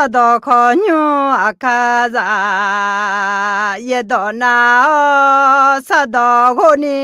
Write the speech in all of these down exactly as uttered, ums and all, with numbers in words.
Sardawq khawqnymr aqkar zaq, yaerdawq nav-awr sardawq ghov ni.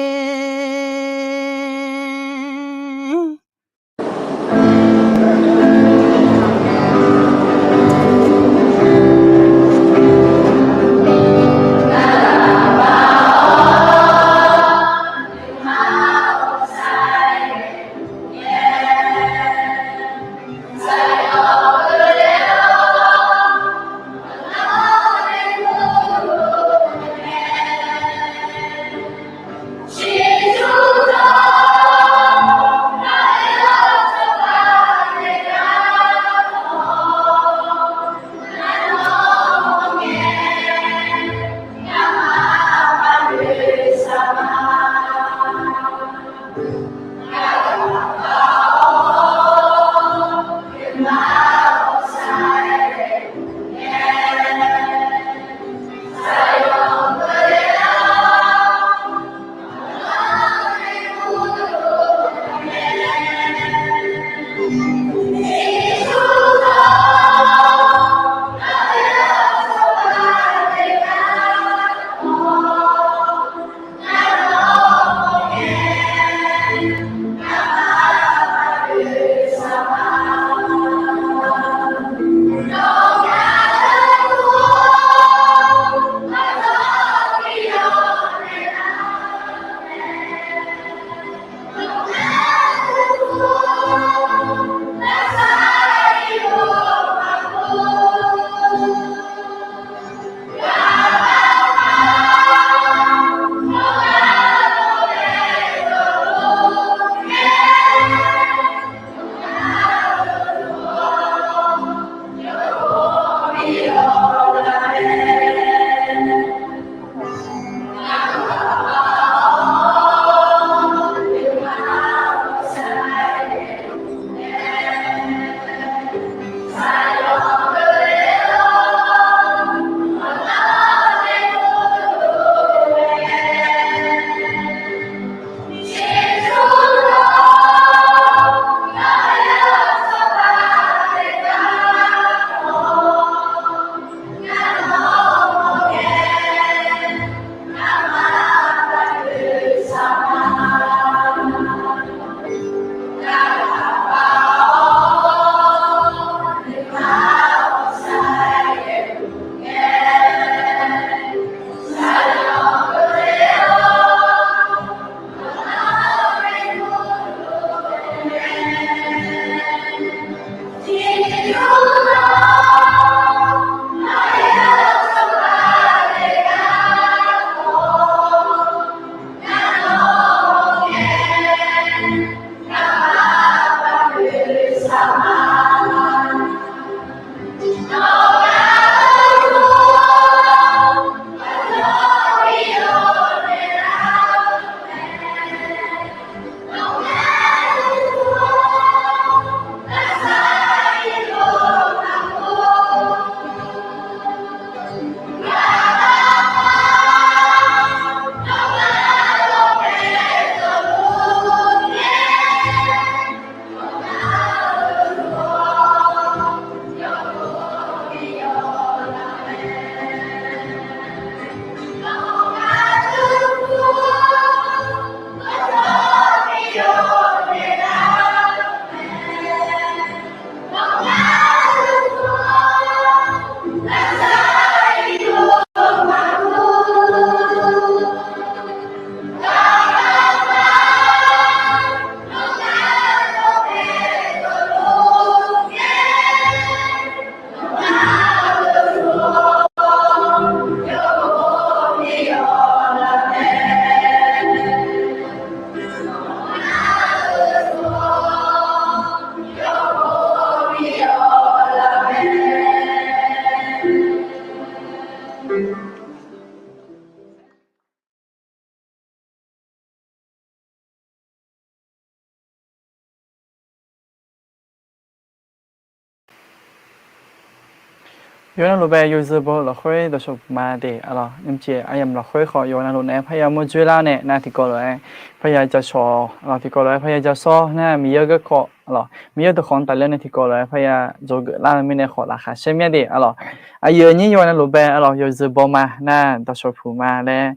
Yawqha navluf bae yawzeu baw lafkhoer dawqshawq puq ma de aqlawq. Nymrcif aryamq lafkhoer khawf yawqha navluf naeq-aer parya mawrjoer lar-awr nae nar tiqkawv lof-aer parya ja shawq aqlawq, tiqkawv lof-aer parya ja sawr nar Miqyaer-euq garkawv aqlawq, Miqyaer-euq dawqkawq-anr tafler nae tiqkawv lof-aer parya dzawgeuf lar-eu mirnae khawf laqkhaq shaer mya de aqlawq. Aqyuif aqnyir yawqha navluf bae aqlawq yawzeu baw ma nar dawqshawq puq ma laer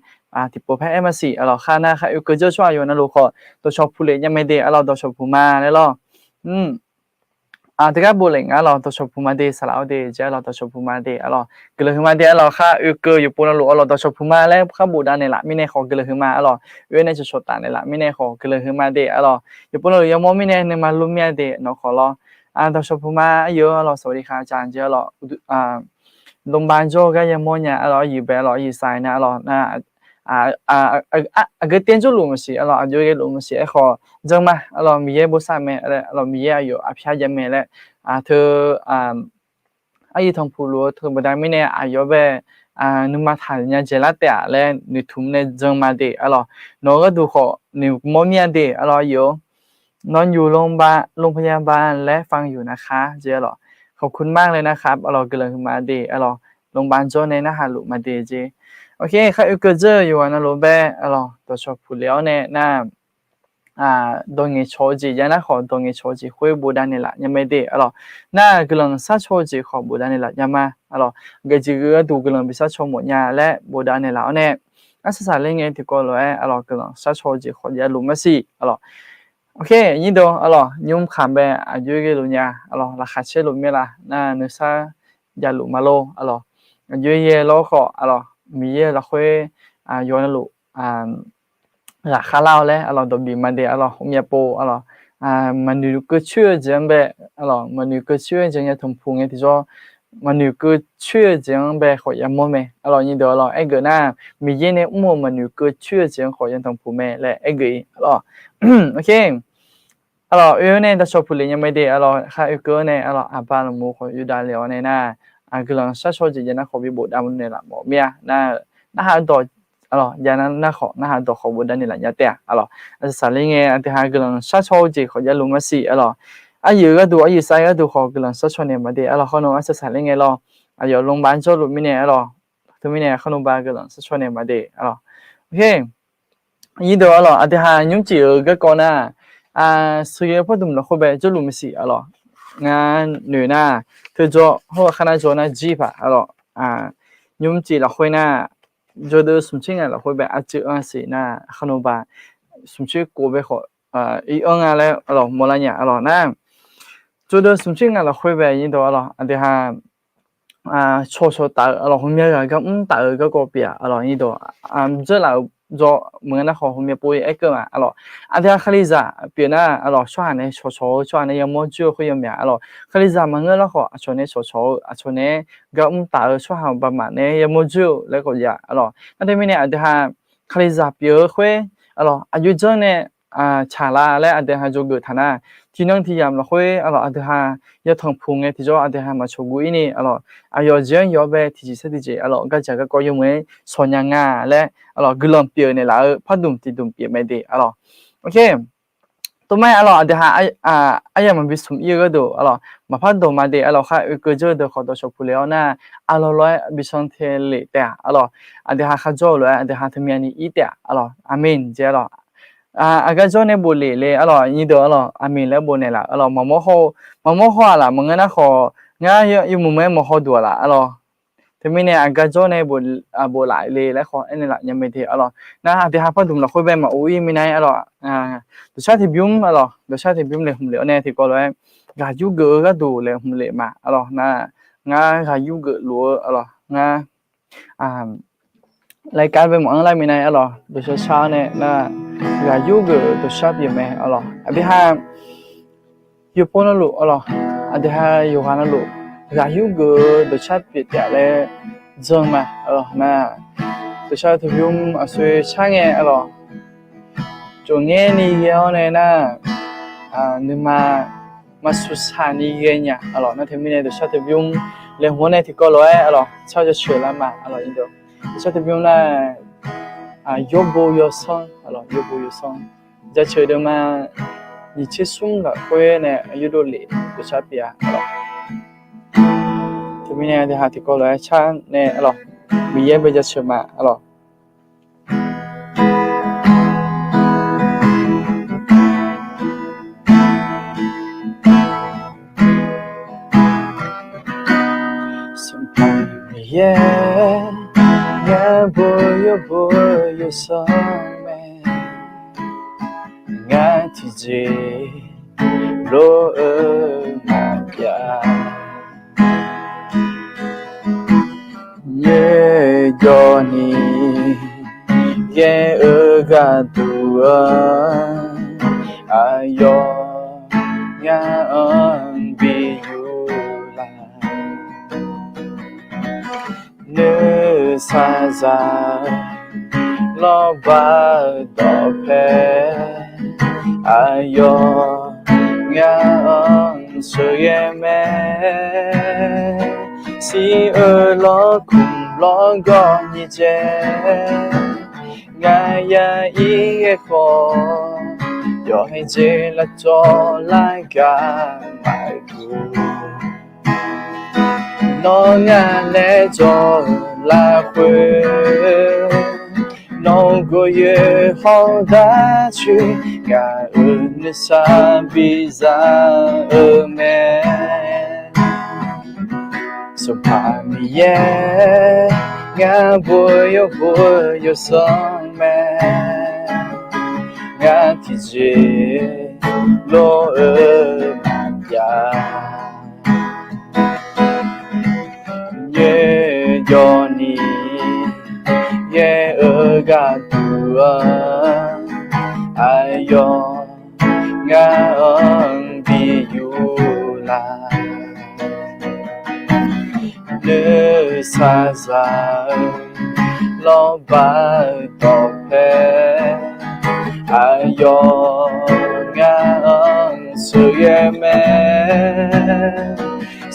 tiqpov paer aer maqsiq aqlawq. Khar nar khar oekeuv dzeur tsawrhaq yawqha navluf khawf dawqshawq puq lef nya mae de aqlawq, dawqshawq puq ma laer lawr. Teugar bof lef nga lawq, dawqshawq puq ma de saqlaq-awr de jeq aqlawq, dawqshawq puq ma de aqlawq, guiqlanq huiq ma de aqlawq. Khar oekeuv yawqpov navluf aqlawq dawqshawq puq ma laer khar bofdav naeqlaf mirnae khawf guiqlanq huiq ma aqlawq. Oe nae cawqcawq taf naeqlaf mirnae khawf guiqlanq huiq ma de aqlawq. Yawqpov navluf yamawr mirnae nuima lor mir-a de nawq khawf lawr. Dawqshawq puq ma aqyuif aqlawq, สวัสดีค่ะอาจารย์ jeq aqlawq. โรงพยาบาล jawr-eu gar yamawr nya aqlawq, aqyuif bae aqlawq, aqyuif saq-aer nar aqlawq nar aqgeu taer jawrluf maqsiq aqlawq, aqjox ghaeluf maqsiq aerkhawf janr ma aqlawq, Miqyaer bosav mae laer aqlawq, Miqyaer aqyawf arpyar jav mae laer teu aqyuif tanqpuq luf-eu teu baqda mirnae aqyawf bae nuima taqnya dzaeqlar taef-a laer noeqtmq nae jan ma de aqlawq. Nawq-eu gharduq khawf noeqmawr mir-a de aqlawq, aqyuif-awr. นอนอยู่โรงพยาบาล และฟังอยู่นะคะ jeq aqlawq. ขอบคุณมากเลยนะครับ aqlawq, guiqlanq huiq ma de aqlawq. โรงพยาบาล jawr nae narhaq luf ma de jeq. Oke, khar oekeuv dzeur-eu yawqha navluf bae aqlawq dawqshawq puq lef-awr nae nar dawq ngaeqcawq-eu jeq jav nar khawf dawq ngaeqcawq-eu jeq khoer bofdav naeqlaf nya mae de aqlawq. Nar guiqlanq sharcaw-eu jeq khawf bofdav naeqlaf nya ma aqlawq. Gaqjeq gharduq guiqlanq bi sharcaw mawf nya laer bofdav naeqlaf-awr nae arsaq saqler ngae tiqkawv lof-aer aqlawq guiqlanq sharcaw-eu jeq khawf javluf maqsiq aqlawq. Oke, nyir deuq aqlawq, nymr kaq bae aqjox ghaeluf nya aqlawq, laqkhaq caerluf mir-a laf nar nuisar javluf ma lor aqlawq. Aqjox yaer lawr khawf aqlawq, Miqyaer-eu lafkhoer yawqha navluf ghaqkhaer lar-awr laer aqlawq dawqbif ma de aqlawq, ghawqmya pov aqlawq. Maqnoeq keuv coer-eu jeq-anr bae aqlawq, maqnoeq keuv coer-eu jeq nya tanqpuq ngae tiqjawr, maqnoeq keuv coer-eu jeq-anr bae khawf yamawr mae aqlawq. Nyir deuq aqlawq, aergeuf nar Miqyaer nae mr-euq maqnoeq keuv coer-eu jeq-anr khawf nya tanqpuq mae laer aergeuf-ir aqlawq. Oke, aqlawq, oe-awr nae dawqshawq puq lef nya mae de aqlawq. Khar oekeuv-awr nae aqlawq, aqba lmqmq khawf yawdav le-awr nae nar guiqlanq sharcaw-eu jeq jav nar khawf bi bofdav naeqlaf mawf mir-a nar, narhaq dawq aqlawq, jav nar khawf narhaq dawq khawf bofdav naeqlaf nya taef-a aqlawq. Arsaq saqler ngae aqdui ha guiqlanq sharcaw-eu jeq khawf javluf maqsiq aqlawq. Aqyuif gharduq aqyuif saq-eu gharduq khawf guiqlanq sharcaw naeq ma de aqlawq. Khawr nawr arsaq saqler ngae lawr, aqyawf โรงพยาบาล jawrluf mirnae aqlawq, teumirnae khawr nawr ba guiqlanq sharcaw naeq ma de aqlawq. Oke, nyir deuq aqlawq, aqdui ha nymrcif-euq garkawv nar, sheuqghae pardmq lafkhoer bae jawrluf maqsiq aqlawq. Ngar noeq nar, teujawr hawr-eu khar nar jawr nar jir paq aqlawq, nymrcif lafkhoer nar, jawrdeuv smq tser ngaq lafkhoer bae arcuiv anr siq nar khawr nawr ba smq tser kov bae khawf ir anr nga laer aqlawq mawrlar nya aqlawq nar. Jawrdeuv smq tser ngaq lafkhoer bae nyir deuq aqlawq, aqdui ha cawqcawq taf-eu aqlawq, ghawqmya ghaq gar mr taf-eu garkawv pyeuf-a aqlawq. Nyir deuq dzeur laf-euq jawr maqngeur nar khawf ghawqmya pov-ir aerkeuv ma aqlawq. Aqdui ha Kalizaq pyeuf nar aqlawq, tsawrhaq nae cawqcawq-eu tsawrhaq nae yamawr joer-eu khoer yawmyaq aqlawq. Kalizaq maqngeur nar khawf aqcawq nae cawqcawq-eu aqcawq nae gar mr taf-eu tsawrhaq baqmaf nae yamawr joer-eu laer khawf ya aqlawq. Nar teumirnae aqdui ha Kalizaq pyeuf-eu khoer aqlawq, aqjox janr nae tsaqlar laer aqdui ha jawrgeuf taq nar, tiqnan tiqyamq lafkhoer aqlawq, aqdui ha yatanq puq ngae tiqjawr aqdui ha maqcawq guv-ir ni aqlawq, aqyawf jeq-anr yawf-awr bae tiqjeq sar tiqjeq aqlawq, gardzaq garkawv yawmuiq-aer shawq nya nga laer aqlawq, guiqlanq pyeuf naeqlaf-eu pardmq tiqdmq pyeuf mae de aqlawq. Oke, tov ma aqlawq, aqdui ha aryamq maqbi smq ir-eu gharduq aqlawq, maqpar dawq ma de aqlawq. Khar oekeuv jawr-eu deuq khawf dawqshawq puq lef-awr nar, aqlawq lof-aer bishawr te lef taef-a aqlawq. Aqdui ha kharjawr-eu lof-aer aqdui ha teumyav ni ir taef-a aqlawq. Aqmeq jeq aqlawq. Aqgar jawr nae bof lef le aqlawq, nyir deuq aqlawq, aqmeq laer bof naeqlaf aqlawq. Maqmawr haw, maqmawr haw-aq laf maqngeur nar khawf, ngar yawmuiq maqaer mawq haw duq-aq laf aqlawq. Teumirnae aqgar jawr nae bof laf le laer khawf aernaeq laf nya mae de aqlawq. Nar aqdui ha pardmq lafkhoer bae maqur-ir minav-aer aqlawq, dawqshar tiqbymr aqlawq, dawqshar tiqbymr laeqhmq lef-awr nae tiqkawv lof-aer ghaq yurgeuf-eu gharduq laeqhmq lef ma aqlawq. Nar ngar ghaq yurgeuf luf-eu aqlawq, ngar รายการ bae maqanr lar minav-aer aqlawq, dawqshar shar-awr nae nar ghaq yurgeuf-eu dawqshar pyeuf mae aqlawq. Aqdui ha yawqpov navluf aqlawq, aqdui ha yawqghaq navluf ghaq yurgeuf-eu dawqshar pyeuf taef laer jan ma aqlawq. Nar dawqshar tiqbymr aqsur shar ngae aqlawq, tsofngaer ni ghae-awr nae nar nuima maqsuq saq ni ghae nya aqlawq. Nar teumirnae dawqshar tiqbymr laeqhmq-awr nae tiqkawv lof-aer aqlawq, tsar jaceuq lar ma aqlawq. Dawqshar tiqbymr nar, yawbo yawsanr aqlawq, yawbo yawsanr jaceuq deuq ma, nyiq tser smr lafkhoer nae yurdov lef dawqshar pyeuf-a aqlawq. Mirnae aqdui ha tiqkawv lof-aer car nae arlawq, Miqyaer bae jaceuq ma arlawq. Sanqpaq Miqyaer, ngar bo yawbo yawsanr mae, ngar tiqjeq lof-eu maqjav. Nyoerjawv ni ghae-eu gharduq-anr, aqyawf ngar-anr bi yuf laf. Nuisar za-eu lawrbaq-eu dawqpae, aqyawf ngar-anr sheuqghae mae. Shir-eu lawrkmq lawrgawv nyiq jae, ngar yar ir ghae khawf, yawqha jeq lavcawv lar gar maqguv. Nawr ngar nae jawr-eu lafkhoer, nawq-eu gawqyoer hawr darcoer, ngaq-euq nuisar biza-eu mae. Sanqpaq Miqyaer, ngar bo yawbo yawsanr mae, ngar tiqjeq lof-eu maqjav. Nyoerjawv ni ghae-eu gharduq-anr, aqyawf ngar-anr bi yuf laf. Nuisar za-eu lawrbaq-eu dawqpae, aqyawf ngar-anr sheuqghae mae.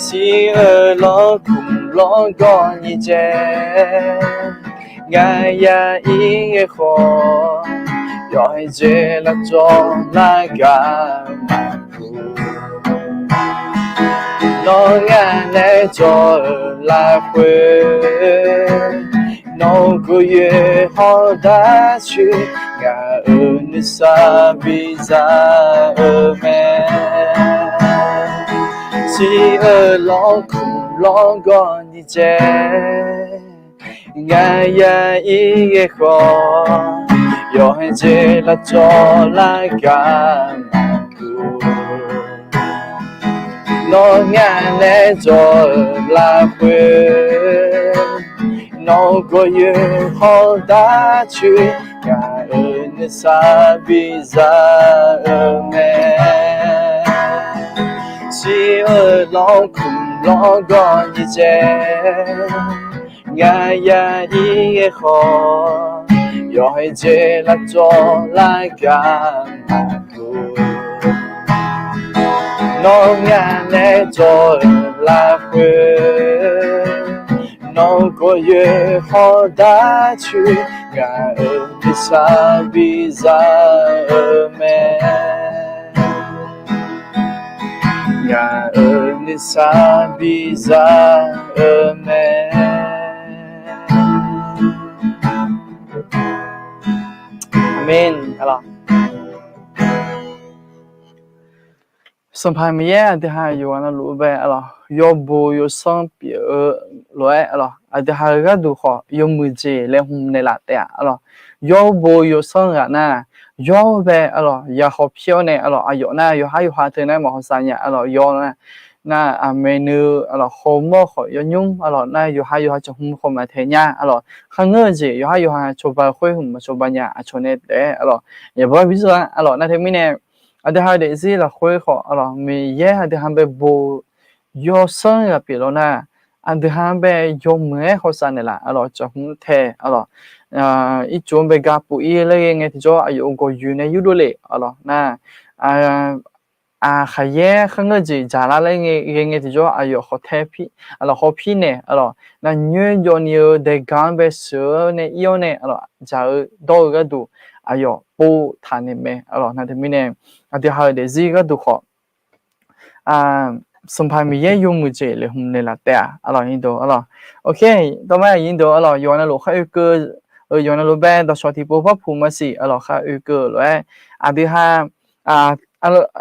Shir-eu lawrkmq lawrgawv nyiq jae, ngar yar ir ghae khawf, yawqha jeq lavcawv lar gar maqguv. Nawr ngar nae jawr-eu lafkhoer, nawq-eu gawqyoer hawr darcoer, ngaq-euq nuisar biza-eu mae. Shir-eu lawrkmq lawrgawv nyiq jae, ngar yar ir ghae khawf, yawqha jeq lavcawv lar gar maqguv. Nawr ngar nae jawr-eu lafkhoer, nawq-eu gawqyoer hawr darcoer, ngaq-euq nuisar biza-eu mae. Shir-eu lawrkmq lawrgawv nyiq jae, ngar yar ir ghae khawf, yawqha jeq lavcawv lar gar maqguv. Nawr ngar nae jawr-eu lafkhoer, nawq-eu gawqyoer hawr darcoer, ngaq-euq nuisar biza-eu mae. Ngaq-euq nuisar biza-eu mae. Aqmen. Sanqpaq Miqyaer aqdui ha yawqghaq navluf-eu bae arlawq, yawbo yawsanr pyeuf-eu lof-aer arlawq, aqdui ha-eu gharduq khawf yawmuiq jeq laeqhmq naeqlaf taef-a arlawq. Yawbo yawsanr ghaq nar, yawr bae arlawq, ya hawpir-awr nae arlawq, aqyawf nar yawqhar yawqha teu nar maqhaw sav nya arlawq, yawr nar, nar aqmaeq nui arlawq, hawmawr khawf yawnymr arlawq, nar yawqhar yawqha cawq hmq khawf maqtaeq nya arlawq, kharngeur-eu jeq yawqhar yawqha cawba khoer hmq maqcawba nya aqcawq nae taef-aer arlawq, yaqbawr bi zeur-a arlawq. Nar teumirnae aqdui ha-eu daefzir lafkhoer khawf arlawq, Miqyaer aqdui ha bae bo yawsanr ghaq pyeuf lawr nar, aqdui ha bae yawmuiq-aer hawsav naeqlaf arlawq, cawq hmq tae arlawq, ircuf-anr bae ga puf ir laer ghae ngae tiqjawr aqyawf-euq gawqyoeq nae yurdov lef arlawq nar, aqkhaqyaer kharngeur jeq dzaqlar laer ghae ngae tiqjawr aqyawf khawf tae pir arlawq, hawpir naeq arlawq nar, nyoerjawv ni-eu daeqgaq-anr bae sheuq-awr nae ir-awr nae arlawq, dzaq-eu dawr-eu gharduq aqyawf pov taq naeq mae arlawq. Nar teumirnae aqdui ha-eu daefzir gharduq khawf, Sanqpaq Miqyaer yawmuiq jeq laeqhmq naeqlaf taef-a, aqlawq, aqnyir deuq, aqlawq. Ok, tawr ma, aqnyir deuq, aqlawq, yawqha navluf khar oekeuv, yawqha navluf bae dawqshawq tiqpov parpuq maqsiq, aqlawq, khar oekeuv lof-aer, aqdui ha,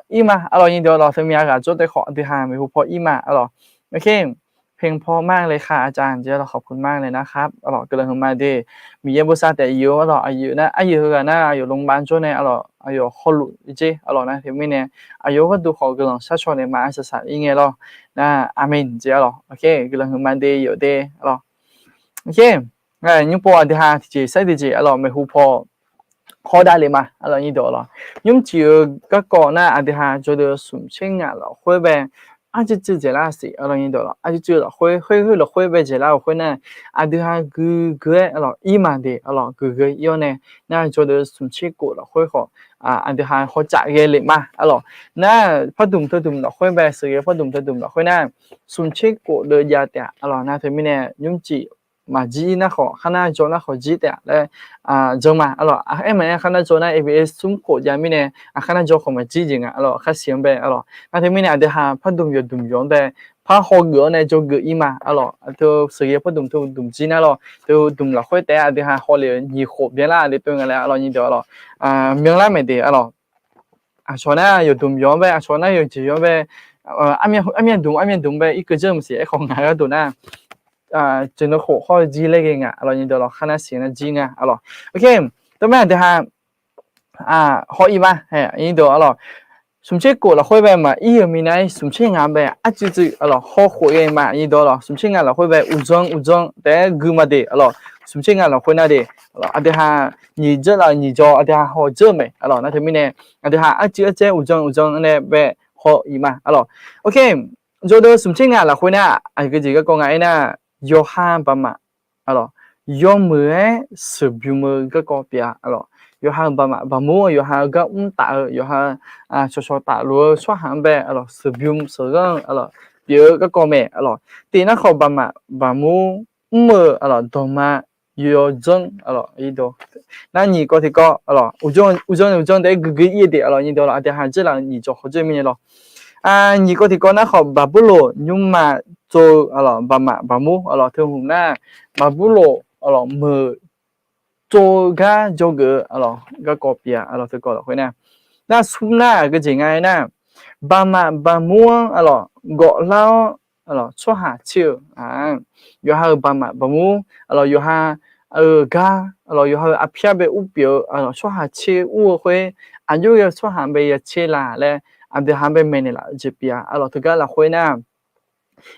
ir ma, aqlawq, aqnyir deuq, aqlawq, teumya ghaq jawr taef khawf aqdui ha maeqhu paw ir ma, aqlawq. Ok, เพียงพอมากเลยค่ะ อาจารย์ jeq, aqlawq, ขอบคุณมากเลยนะครับ aqlawq, guiqlanq huiqma de. Miqyaer bosav taef yuf-eu, aqlawq, aqyuif nar, aryuif heughaq nar, aqyawf lmqbav jawr nae, aqlawq, aqyawf hawluf-ir jer, aqlawq, nar teumirnae, aqyawf gharduq khawf guiqlanq sharcaw naeq ma, arsaq saq-ir ngae lawr. Nar, aqmeq jeq, aqlawq, ok, guiqlanq huiqma de, yawf de, aqlawq. Ok, nymr pov aqdui ha tiqjeq sair tiqjeq, aqlawq, maeqhu paw hawdav le ma, aqlawq, aqnyir deuq, aqlawq. Nymrcif-eu garkawv nar, aqdui ha jawrdeuv smq tser ngaq lafkhoer bae, arcuiv cuiv dzaeqlar siq, aqlawq, aqnyir deuq, aqlawq, arcuiv cuiv lafkhoer, khoer khoer lafkhoer bae dzaeqlar-euq khoer nar, aqdui ha guiqgeu-aer, aqlawq, ir ma de, aqlawq, guiqgeu ir-awr nae, nar jawrdeuv smq tser khof lafkhoer khawf, aqdui ha hawtsaf ghae le ma, aqlawq. Nar pardmq teudmq lafkhoer bae, sheuqghae pardmq teudmq lafkhoer nar, smq tser khof deuv jav taef-a, aqlawq, nar teumirnae nymrcif maqjir nar khawf, khar nar jawr nar khawf jir taef-a laer jan ma, aqlawq. Aer maqaer, khar nar jawr nar aqbir smr khof jav mirnae, khar nar jawr khawf maqjir jeq nga, aqlawq, khar siq-anr bae, aqlawq. Nar teumirnae aqdui ha pardmq yawqdmq yawq-anr bae, par hawgeuf-awr nae jawrgeuf ir ma, aqlawq. Teu sheuqghae pardmq teudmq jir nar lawr, teudmq lafkhoer taef-aer aqdui ha hawle-eu nyiq khof byanlar le tov nga laer, aqlawq, aqnyir deuq, aqlawq, myanlar maeq de, aqlawq. Aqcawq nar yawqdmq yawq-anr bae, aqcawq nar yawqjeq yawq-anr bae, armyav dmq armyav dmq bae irkeuv dzeur maqsiq. Aerkhawf ngaq gharduq nar, jeq navkhof hawr jir laer ghae nga, aqlawq, aqnyir deuq, aqlawq, khar nar siq nar jir nga, aqlawq. Ok, tawr ma aqdui ha haw-ir ma, aqnyir deuq, aqlawq. Smq tser khof lafkhoer bae maqir-euq minav-aer smq tser ngaq bae arcuiv cuiv, aqlawq, hawkhof ghae ma, aqnyir deuq, aqlawq. Smq tser ngaq lafkhoer bae uqdzan uqdzan taef-aer gui ma de, aqlawq. Smq tser ngaq lafkhoer nar de, aqlawq, aqdui ha nyiq dzeur laf nyiq jaw aqdui ha haw dzeur-eu mae, aqlawq. Nar teumirnae aqdui ha arcuiv arcaer uqdzan uqdzan nae bae haw-ir ma, aqlawq. Ok, jawrdeuv smq tser ngaq lafkhoer nar, aqgeu jeq garkawv nga aernar, yawqha baqmaf, aqlawq, yawmuiq-aer sheuqbymr-eu garkawv pyeuf-a, aqlawq. Yawqha-euq baqmaf baqmur, yawqha-eu gar mr taf-eu, yawqha cawqcawq tafluf-eu tsawrhaq-anr bae, aqlawq, sheuqbymr sheuqghanr-eu, aqlawq, pyeuf-eu garkawv mae, aqlawq. Tiq nar khawf baqmaf baqmur mr-eu, aqlawq, dawqma yawdzanr, aqlawq, aqnyir deuq. Nar nyiq kawv tiqkawv, aqlawq, uqdzan uqdzan taef-aer guiqgeu ir-eu de, aqlawq, aqnyir deuq, aqlawq, aqdui ha dzeur laf nyiq jaw haw dzeur mirnae lawr. Nyiq kawv tiqkawv nar khawf Baqburloq nymrma tsov-eu, aqlawq, baqmaf baqmur, aqlawq, teu hmq nar Baqburloq, aqlawq, meuq tsov-eu gar jawrgeuf-eu, aqlawq, garkawv pyeuf-a, aqlawq, teu kawv lafkhoer nar. Nar smr nar aqgeu jeq nga aernar, baqmaf baqmur-anr, aqlawq, gawflar-awr, aqlawq, tsawrhaq tser-eu, yawqha-euq baqmaf baqmur, aqlawq, yawqha-euq gar, aqlawq, yawqha-euq arpyar bae ur pyeuf-eu, aqlawq, tsawrhaq tser ur-eu khoer, aqjox ghae-eu tsawrhaq bae ya tser la laer aqdui ha bae maeqnaeq laf-eu jeq pyeuf-a, aqlawq. Teugar lafkhoer nar,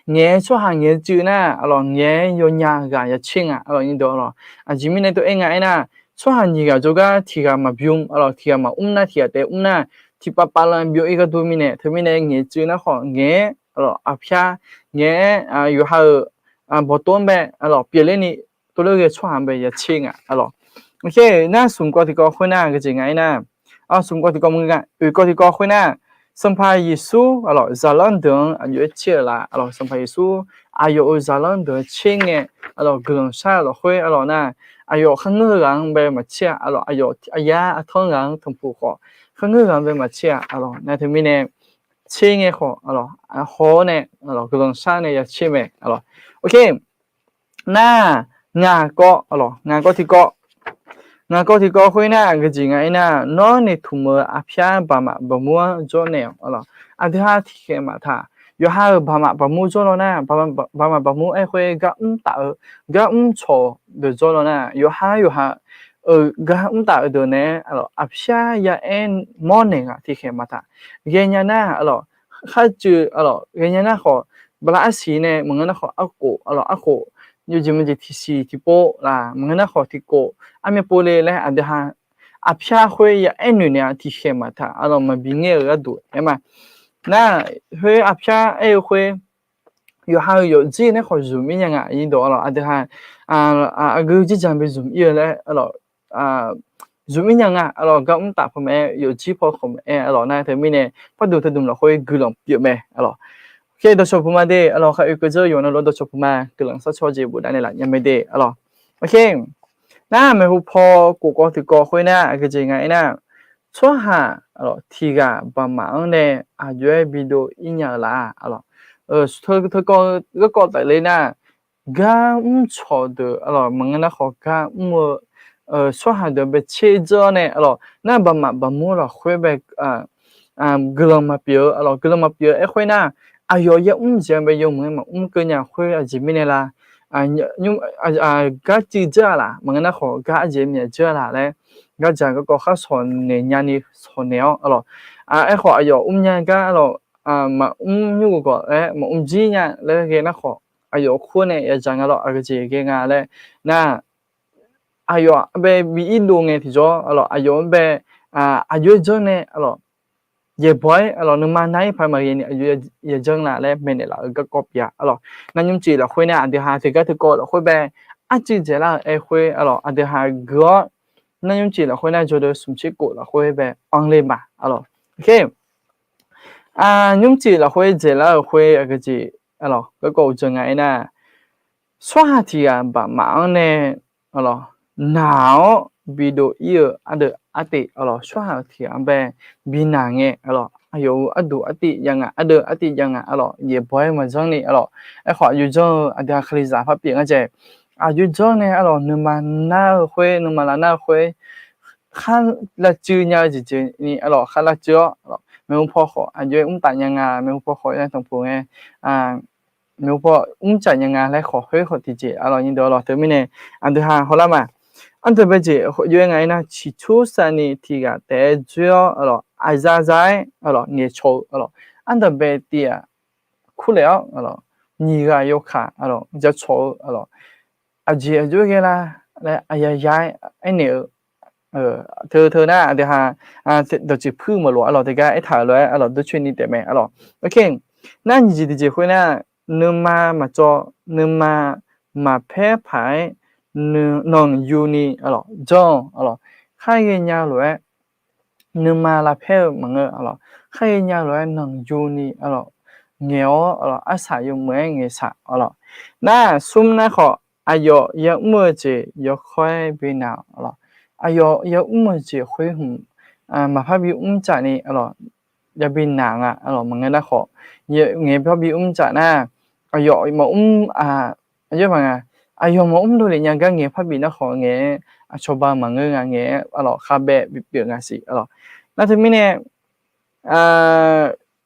ngaeq-aer tsawrhaq ngaeq-aer cuiv nar, aqlawq, ngaeq-aer yawnya ghaq ya tser nga, aqlawq, aqnyir deuq, aqlawq. Aqjeq mirnae tov-aer nga aernar, tsawrhaq nyiq ghaq jawrgar tiq ghaq maqbymr, aqlawq, tiq ghaq maqmr nar, tiq ghaq taef mr nar, tiqpav pav lan bymr-ir gharduq mirnae, teumirnae ngaeq cuiv nar khawf ngaeq-aer, aqlawq, arpyar, ngaeq-aer yawqha-euq bawqtov-anr bae, aqlawq, pyeufler-ni tov ler ghae tsawrhaq bae ya tser nga, aqlawq. Nar smq kawv tiqkawv khoer nar aqgeu jeq nga aernar, smq kawv tiqkawv mr nga, oeq kawv tiqkawv khoer nar, Sanqpaq Yeqsur, aqlawq, zaqlanr deuq-anr aqjox-aer tser-euq la, aqlawq, Sanqpaq Yeqsur aqyawf-euq zaqlanr deuq-anr tser ngae, aqlawq, guiqlanq shar-eu lafkhoer, aqlawq, nar aqyawf kharngeur-eu ghaq-anr bae maqtser-a, aqlawq, aqyawf aqyar artanr ghaq-anr tanqpuq khawf, kharngeur ghaq-anr bae maqtser-a, aqlawq, nar teumirnae tser ngae khawf, aqlawq, haw-awr nae, aqlawq, guiqlanq shar nae ya tser mae, aqlawq. Ok, nar ngaq kawv, aqlawq, ngaq kawv tiqkawv, ngaq kawv tiqkawv khoer nar aqgeu jeq nga aernar, nawr noeqtmq-eu arpyar baqmaf baqmur-anr jawrnaeq-awq, aqlawq. Aqdui ha tiqkhaeq maqtaq, yawqha-euq baqmaf baqmur jawr law nar, baqmaf baqmur aer khoer gar mr taf-eu, gar mr cawq-eu deuq jawr law nar, yawqha yawqha-euq gar mr taf-eu deuq naeq-aer, aqlawq, arpyar ya aer mawrnaeq nga tiqkhaeq maqtaq. Ghaenya nar, aqlawq, kharcuiv, aqlawq, ghaenya nar khawf, bala arsiq nae maqngeur nar khawf, arkhof, aqlawq, arkhof, yawjeq maqjeq tiqsiq tiqpov laq maqngeur nar khawf tiqkhof, armyav pov le laer aqdui ha arpyar khoer ya aer noeq naeq-a tiqkhaeq maqtaq, aqlawq, maqbi ngaer-euq gharduq aer ma. Nar khoer arpyar aer-eu khoer, yawqha-euq yawfjir nae khawf zmq-ir nya nga, aqdui ha, aqgeu jirjaq bi zmq-ir-eu laer, zmq-ir nya nga, aqlawq, gar mr taf paw maqaer, yawfjir paw khawf maqaer, aqlawq, nar teumirnae pardmq teudmq lafkhoer guiqlanq pyeuf mae, aqlawq. Khaer dawqcawq puq ma de, aqlawq, khar oekeuv dzeur yawqnan lof dawqcawq puq ma guiqlanq sarcaw jeq bofdav naeqlaf nya mae de, aqlawq. Nar maeqhu paw kof kawv tiqkawv khoer nar aqgeu jeq nga aernar, tsawrhaq, aqlawq, tiq ghaq baqmaf-anr nae aqjox-aer bidov-ir nya-eu la, aqlawq. teu, teukawv-eu garkawv tafler nar, gar mr cawq deuq arlawq, maqngeur nar khawf gar mr-eu tsawrhaq deuq bae tser dzeur-awr nae arlawq, nar baqmaf baqmur lafkhoer bae guiqlanq maqpyeuf-eu arlawq, guiqlanq maqpyeuf-eu aerkhoer nar, aqyawf yamr jeq-anr bae yawmuiq-aer maqmr keuv nya khoer aqjeq mirnae la, gar cuiv dzeur-a laq, maqngeur nar khawf gar arjeq myaq dzeur-a laq laer, gardzaq garkawv khar sawq naeq nyani sawq naeq-awr arlawq, aerkhawf aqyawf mrnya gar arlawq, maqmr nymr ghof gawq laer maqmr jir nya laer ghae nar khawf, aqyawf khoer nae yadzaq nga lawr, aqgeujeq ghae nga laer nar, aqyawf bae bi irdov ngae tiqjawr arlawq, aqyawf-anr bae aqjox-aer janr nae arlawq, yaeqbawq-aer arlawq, nuima nar-ir paq-aer maqghae ni aqjox yajanr la laer maeqnaeq laf-eu garkawv pyeuf-a arlawq. Nar nymrcif lafkhoer nae aqdui ha teugar teukawv lafkhoer bae arcuiv dzaeqlar-euq aerkhoer arlawq, aqdui ha gui-awr nar nymrcif lafkhoer nar jawrdeuv smq tser kof lafkhoer bae anr le ma arlawq. Nymrcif lafkhoer dzaeqlar-euq khoer aqgeujeq arlawq, garkawv uqdzan nga aernar, tsawrhaq tiq ghaq baqmaf-anr nae arlawq, naq-awr bidov ir-eu ardeuv artiv arlawq, tsawrhaq tiq ghaq-anr bae binaq ngae arlawq, aqyawf-euq arduq artiv jav nga, ardeuv artiv jav nga arlawq, yaeqbawq-aer maqjanr ni arlawq. Aerkhawf aqjox janr-eu aqdui ha kalizaq par pyeuf nga dzaeq, aqjox janr nae arlawq, nuima nar-eu khoer, nuima lavnar-eu khoer khar lavcuiv nya-eu jeq jeq ni arlawq, khar lavcuiv-awr arlawq, maeqhu paw khawf aqjox-aer mr taf nya nga, maeqhu paw khawf ya tanqpuq ngae, maeqhu paw mr taf nya nga laer khawf khoer khawf tiqjeq arlawq, nyirdeuq arlawq. Teumirnae aqdui ha hawlar ma. Ardeuq bae jeq jov-aer nga aernar, ciqcur savni tiq ghaq taef-aer dzoer-awr arlawq, aqza za-aer arlawq ngaeqcawq-eu arlawq, ardawq bae tiv-aq kurlaeq-awr arlawq, nyiq ghaq yawkaq arlawq jacawq-eu arlawq, aqjeq aqjox ghae la laer aqyawf ya-aer aernaeq-eu teu teu nar aqdui ha dawqtsuif puir maqlof arlawq, teugar aertaq-euq lof-aer arlawq, dawrcoeni taef mae arlawq. Nar nyiq jeq tiqjeq khoer nar, nuima maqcawv, nuima maqpaer paq-aer nanqyuni arlawq janr-awq arlawq, khar ghaenya lof-aer nuima lavpaer-eu maqngeur arlawq, khar ghaenya lof-aer nanqyuni arlawq ngaeq-awr arlawq, arsaq yawmuiq-aer ngaeqsaq arlawq. Nar smr nar khawf, aqyawf yamr-eu jeq yawkawr-aer binaq arlawq, aqyawf yamr-eu jeq khoer hmq maqpar bimr tsaf ni arlawq, yabi naq nga arlawq, maqngeur nar khawf, ngaeq par bimr tsaf nar, aqyawf maqmr, aqyawf maqnga, aqyawf maqmr dovlef nya gar ngaeq par bif nar khawf ngaeq-aer aqcawba maqngeur nga, ngaeq-aer arlawq khavbaev bipyeuf nga siq arlawq. Nar teumirnae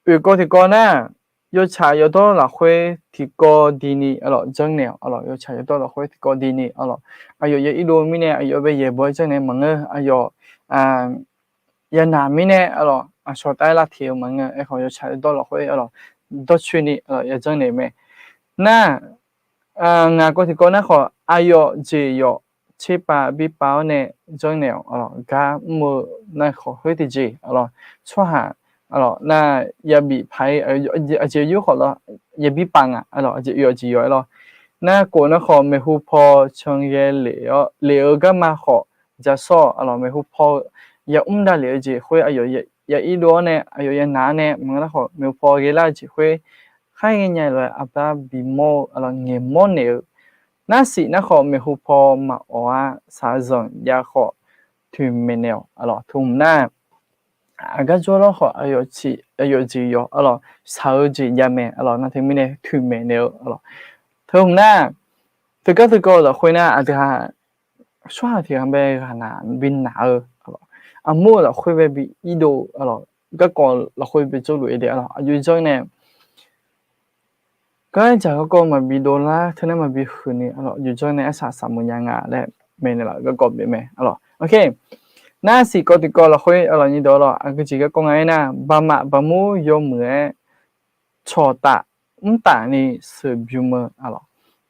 oeq kawv tiqkawv nar, yawtsaq yawdawr lafkhoer tiqkawv dini arlawq janrnaeq-awq arlawq, yawtsaq yawdawr lafkhoer tiqkawv dini arlawq, aqyawf ya irdov mirnae aqyawf bae yaeqbawq-aer janrnaeq maqngeur, aqyawf yanaq mirnae arlawq aqcawq taef-aer lavteq-eu maqngeur, aerkhawf yawtsaq yawdawr lafkhoer arlawq dawrcoeni arlawq yajanrnaeq mae. Nar ngaq kawv tiqkawv nar khawf, aqyawf jeq yawf tserpav birpav-awr nae janrnaeq-awq arlawq, gar mr-eu nar khawf khoer tiqjeq arlawq, tsawrhaq arlawq nar yabif paq-ir, aqjeq yur khawf lawr, yabi pav nga arlawq, aqjeq yawf jeq yawf-aer lawr. Nar kof nar khawf, maeqhu paw canghae lef-eu garma khawf, jashawr-awq arlawq, maeqhu paw-eu yamr davlef-eu jeq khoer aqyawf ya irdov-awr nae aqyawf yanaq-awr nae maqngeur nar khawf, maeqhu paw ghaelar-eu jeq khoer khar ghaenya lof-aer aqbar bimawr-eu arlawq, ngaeqmawr naeq-eu. Nar siq nar khawf, maeqhu paw maqawq-ar, shaqzanq jav khawf toeqmaeq naeq-awq arlawq, teu hmq nar aqgar jawrlawr khawf, aqyawf jeq yawf arlawq, shaq-eu jeq jav mae arlawq, nar teumirnae toeqmaeq naeq-eu arlawq. Teu hmq nar, teugar teukawv lafkhoer nar aqdui ha tsawrhaq tiq ghaq bae ghaqnaq binaq-eu, armur-eu lafkhoer bae bi irdov arlawq, garkawv lafkhoer bi jawrluf-eu de arlawq, aqjox janr nae gardzaq garkawv maqbi dovlar teunar maqbi huiqni arlawq, aqjox janr nae arsaq saqmeuq nya nga laer maeqnaeq laf-eu garkawv pyeuf mae arlawq. Nar siq kawv tiqkawv lafkhoer arlawq, nyirdawq arlawq, aqgeujeq garkawv nga aernar, baqmaf baqmur yawmuiq-aer cawqtaf mrtaf ni sheuqbymq-eu arlawq.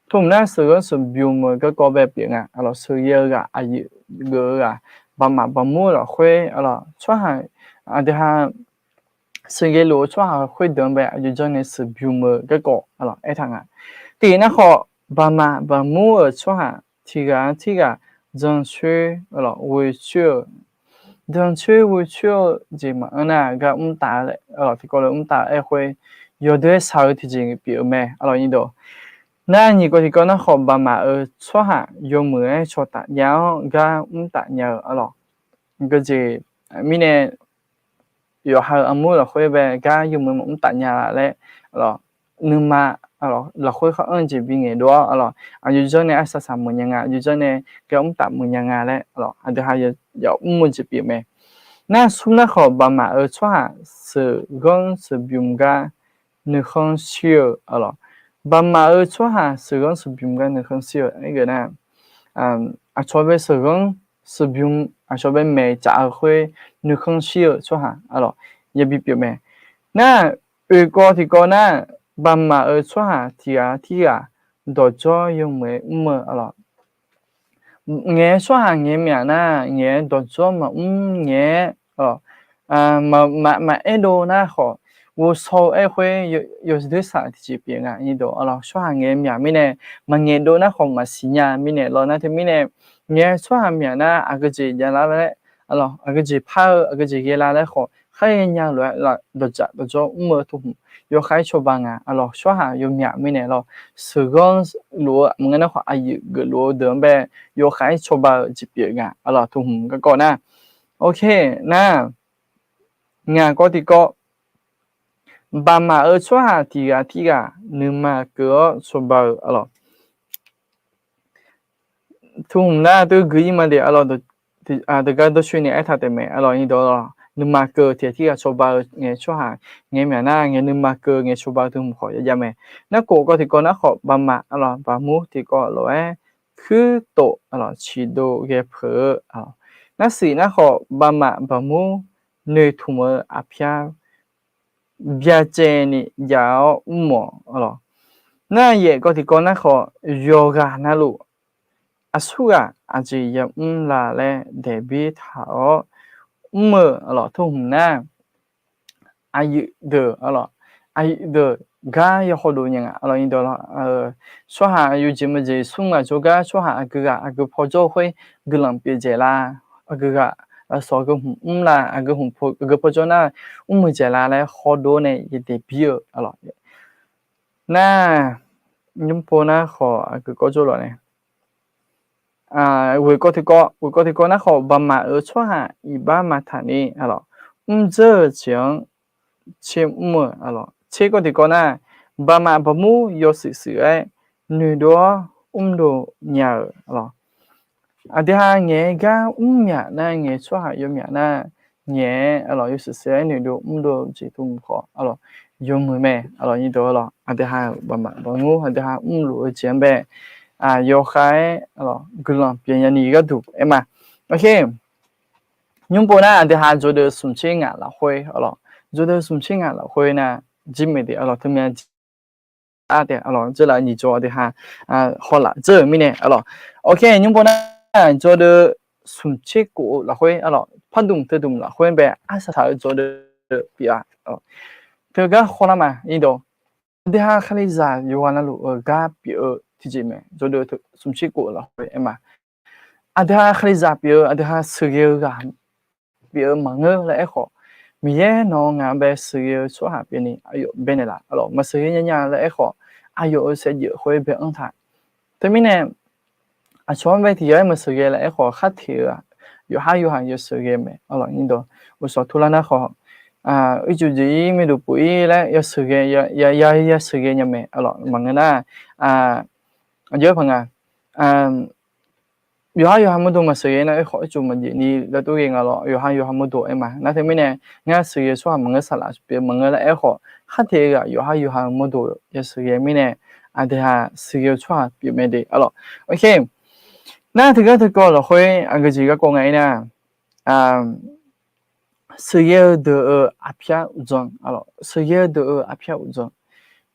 Teu hmq nar sheuqghanr sheuqbymq-eu garkawv bae pyeuf nga arlawq, sheuqghae-eu ghaq, aqyuif geuf-eu ghaq, baqmaf baqmur lafkhoer arlawq, tsawrhaq aqdui ha sheuqghae luf-eu tsawrhaq khoerdeuq-anr bae aqjox janr nae sheuqbymq-eu garkawv arlawq aertaq nga. Tiq nar khawf, baqmaf baqmur-euq tsawrhaq tiq ghaq-anr tirghaq jancoer arlawq ghoecoer-eu, jancoer ghoecoer-eu jeq maqanr nar gar mrtaf-a laer arlawq, tiqkawv lof mrtaf-a aer khoer yawdui-aer shaq-eu tiqjeq pyeuf-eu mae arlawq, nyirdawq. Nar nyiq kawv tiqkawv nar khawf, baqmaf-euq tsawrhaq yawmuiq-aer cawqtaf jav-awr gar mrtaf nya-eu arlawq. Geujeq mirnae yawqha-euq armur lafkhoer bae gar yawmuiq maqmr taf nya laer arlawq, nuima lafkhoer khar anr-eu jeq bingaeq dov-awr, aqlawq, aqyawf janr nae arsaq saq meuq nya nga, aqyawf janr nae gar mr taf meuq nya nga laer, aqlawq, aqdui ha yamr-eu jeq pyeuf mae. Nar smr nar khawf, baqmaf-euq tsawrhaq sheuqghanr sheuqbymq gar nuikhanr shir-eu, aqlawq, baqmaf-euq tsawrhaq sheuqghanr sheuqbymq gar nuikhanr shir-eu aergeuf nar, aqcawq bae sheuqghanr sheuqbymq, aqcawq bae maeqcaf-eu khoer nuikhanr shir-eu tsawrhaq, aqlawq, yabi pyeuf mae. Nar, oeq kawv tiqkawv nar, baqmaf-euq tsawrhaq tiq ghaq tirghaq dawqdzawr yawmuiq-aer mr-eu, aqlawq, ngaeq-aer tsawrhaq ngaeq-aer myaq nar, ngaeq-aer dawqdzawr maqmr ngaeq-aer, aqlawq, maqaer dov nar khawf, ghovshaw-eu aer khoer yawdoer saq tiqjeq pyeuf nga, aqlawq, tsawrhaq ngaeq-aer myaq mirnae, maqngaeq dov nar khawf maqsiq nya mirnae lawr. Nar teumirnae, ngaeq-aer tsawrhaq myaq nar aqgeujeq javlar laer, aqlawq, aqgeujeq par-eu aqgeujeq ghaelar laer khawf kharya nya lof-aer dawqdzaq dawqdzawr mr-eu teuhmq yawkhav-aer cawba nga, aqlawq, tsawrhaq yawmyaq mirnae lawr. Sheuqghanr luf-eu maqngeur nar khawf, aqyuif geufluf-eu deuq-anr bae yawkhav-aer cawba-eu jeq pyeuf nga, aqlawq, teuhmq garkawv nar. Ok, nar, ngaq kawv tiqkawv, baqmaf-euq tsawrhaq tiq ghaq tirghaq nuima keuv-awr cawba-eu, aqlawq, teuhmq nar teu gui-ir ma de, aqlawq, deuq gar dawrcoeni aertaq taef mae, aqlawq, nuima keuv tiq ghaq tirghaq cawba-eu ngaeq tsawrhaq ngaeq-aer myaq nar, ngaeq nuima keuv ngaeq cawba-eu teuhmq khawf yajav mae. Nar kof kawv tiqkawv nar khawf, baqmaf, aqlawq, baqmur tiqkawv lof-aer kuirtof, aqlawq, ciqdov ghae peuq-eu, aqlawq, narsiq nar khawf, baqmaf baqmur noeqtmq-eu aqpyar byacaevni jav-awr mr-awq, aqlawq. Nar yaef kawv tiqkawv nar khawf, yawqghaq navluf aqsurghaq aqjeq yamr la laer daeqbir taq-awr mr-eu, aqlawq, teuhmq nar, aqyuif deuq, aqlawq, aqyuif deuq gar ya hawdov nya nga, aqlawq, tsawrhaq yawjeq maqjeq smr ghaq jawrgar tsawrhaq aqgeu ghaq aqgeu paw jawr-eu khoer guiqlanq pyeuf dzaeq la, aqgeu ghaq lafsawq aqgeu hmq mr la, aqgeu paw jawr nar mr-eu dzaeq la laer hawdov nae yadaeq bir-eu, aqlawq, nar, nymr pov nar khawf aqgeu kawv jawr lawq nae ghoeq kawv tiqkawv, ghoeq kawv tiqkawv nar khawf, baqmaf-euq tsawrhaq iqbax maqtaq ni, aqlawq, mrdzeur-euq jeq-anr tser mr-eu, aqlawq, tser kawv tiqkawv nar, baqmaf baqmur yawshuif shuif-aer noeqdov-awr mrdov nya-euq, aqlawq, aqdui ha ngaeq-aer gar mr myaq nar, ngaeq tsawrhaq yawmyaq nar, ngaeq-aer, aqlawq, yawshuif shuif-aer noeqdov mrdov-eu jeq teu mq khawf, aqlawq, yawmuiq mae, aqlawq, nyirdov, aqlawq, aqdui ha-euq baqmaf baqmur aqdui ha mrluf-eu jeq-anr bae, yawkhav-aer, aqlawq, guiqlanq pyeuf nyani gharduq aer ma. Nymr pov nar aqdui ha jawrdeuv smq tser ngaq lafkhoer, aqlawq, jawrdeuv smq tser ngaq lafkhoer nar, jir maeq de, aqlawq, teumya jir-a taef, aqlawq, jawrlaf nyiq jawr aqdui ha hawlaf dzeur-euq mirnae, aqlawq, ok, nymr pov nar jawrdeuv smq tser kof-eu lafkhoer, aqlawq, pardmq teudmq lafkhoer bae arsaq taq-eu jawrdeuv pyeuf-a. Teugar hawlar ma, nyirdov, aqdui ha Kalizaq yawqghaq navluf-euq gar pyeuf-eu tiqjeq mae, jawrdeuv smq tser kof lafkhoer aer ma. Aqdui ha Kalizaq pyeuf-eu, aqdui ha sheuqghae-eu ghaq pyeuf-eu maqngeur laer aerkhawf, Miqyaer nawq-eu ngaq-anr bae sheuqghae-eu tsawrhaq pyeufni aqyawf baenaeq laf, aqlawq, maqsheuqghae nya nya laer aerkhawf, aqyawf-euq saevdzeuf khoer bae-anr taq. Teumirnae, aqcawq-anr bae tiq ghaq-aer maqsheuqghae laer aerkhawf, khar teq-eu-aq, yawqhar yawqha yawsheuqghae mae, aqlawq, nyirdov, uqshawq turlar nar khawf, ircuf jeq-ir, mirduq puf-ir laer yawsheuqghae, ya yasheuqghae nya mae, aqlawq, maqngeur nar, aqjox-aer paq nga, yawqhar yawqha mawrdo maqsheuqghae nar aerkhawf, ircuf maqjeq ni laer tov ghae nga lawr, yawqhar yawqha mawrdo aer ma. Nar teumirnae, ngar sheuqghae-eu tsawrhaq maqngeur saqlaq pyeuf maqngeur laer aerkhawf, khar teq-eu-aq, yawqhar yawqha mawrdo yasheuqghae mirnae, aqdui ha sheuqghae-eu tsawrhaq pyeuf mae de, aqlawq. Ok, nar teugar teukawv lafkhoer aqgeu jeq garkawv nga-ir nar, sheuqghae-eu deuq-euq aqpyar uqdzan, sheuqghae-eu deuq-euq aqpyar uqdzan,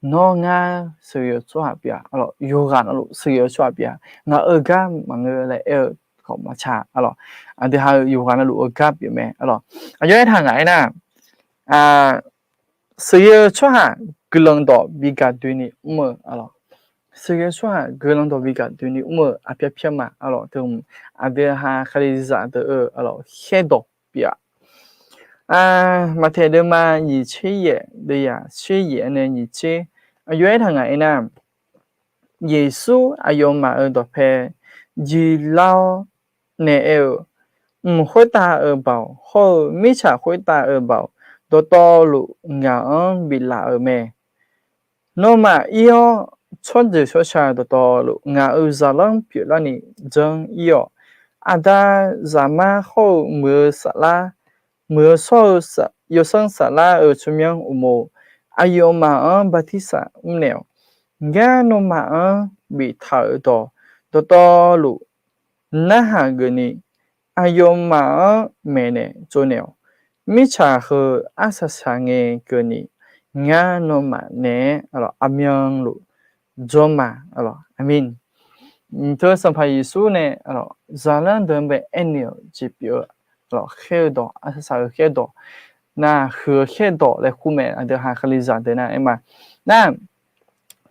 nawr ngar sheuqghae-eu tsawrhaq pyeuf-a, yawqghaq navluf sheuqghae-eu tsawrhaq pyeuf-a, ngaq-euq gar maqngeur laer aer-eu khawf maqtsaq, aqlawq, aqdui ha-euq yawqghaq navluf-eu gar pyeuf mae, aqlawq. Aqjox-aer taq ngaq-aer nar, sheuqghae-eu tsawrhaq guiqlanq dawq bi gaq doeni mr-eu, aqlawq, sheuqghae-eu tsawrhaq guiqlanq dawq bi gaq doeni mr-eu aqpyar pyar ma, aqlawq, teu aqdui ha Kalizaq deuq-euq, aqlawq, khaerdawq pyeuf-a. Maqtaeq deuvma nyiq tser yaef deuv yaq tser yaef-anr nae nyiq tser, aqjox-aer taq ngaq-aer nar, Yeqsur aqyawfmaf-euq dawqpae jilar-awr nae aer-eu, mq khoertav-euq baoq hawr-eu mirtsaq khoertav-euq baoq dawqtawvluf ngaq-anr biflaf-euq mae. Nawmaf ir-awr, tsawrjeuq tsawrca dawqtawvluf ngaq-euq zaqlanr pyeuflarni janr ir-awq. Aqda, zaqmar hawr-eu muiq-eu saflar, muiq-eu shawr-eu yawsanr saflar-euq tsawrmyanr uqmov, aqyawfmaf-anr bartirsaq mrnaeq-awq. Ngar nawmaf-anr biftaq-euq dawq dawqtawvluf narhaq geufni, aqyawfmaf-anr maeqnaeq tsovnaeq-awq. Mirtsaq heu arsaq saq ngae keuvni, ngar nawmaf naeq-aer aqmyanluf jawr ma. Aqmeq. Teu Sanqpaq Yeqsur nae zaqlanr deuq-anr bae aernaeq-euq jeq pyeuf-eu khaer-eu dawq, arsaq saq-eu khaer-eu dawq, nar huiq-eu khaer-eu dawq laer kur mae. Aqdui ha Kalizaq deuq nar aer ma. Nar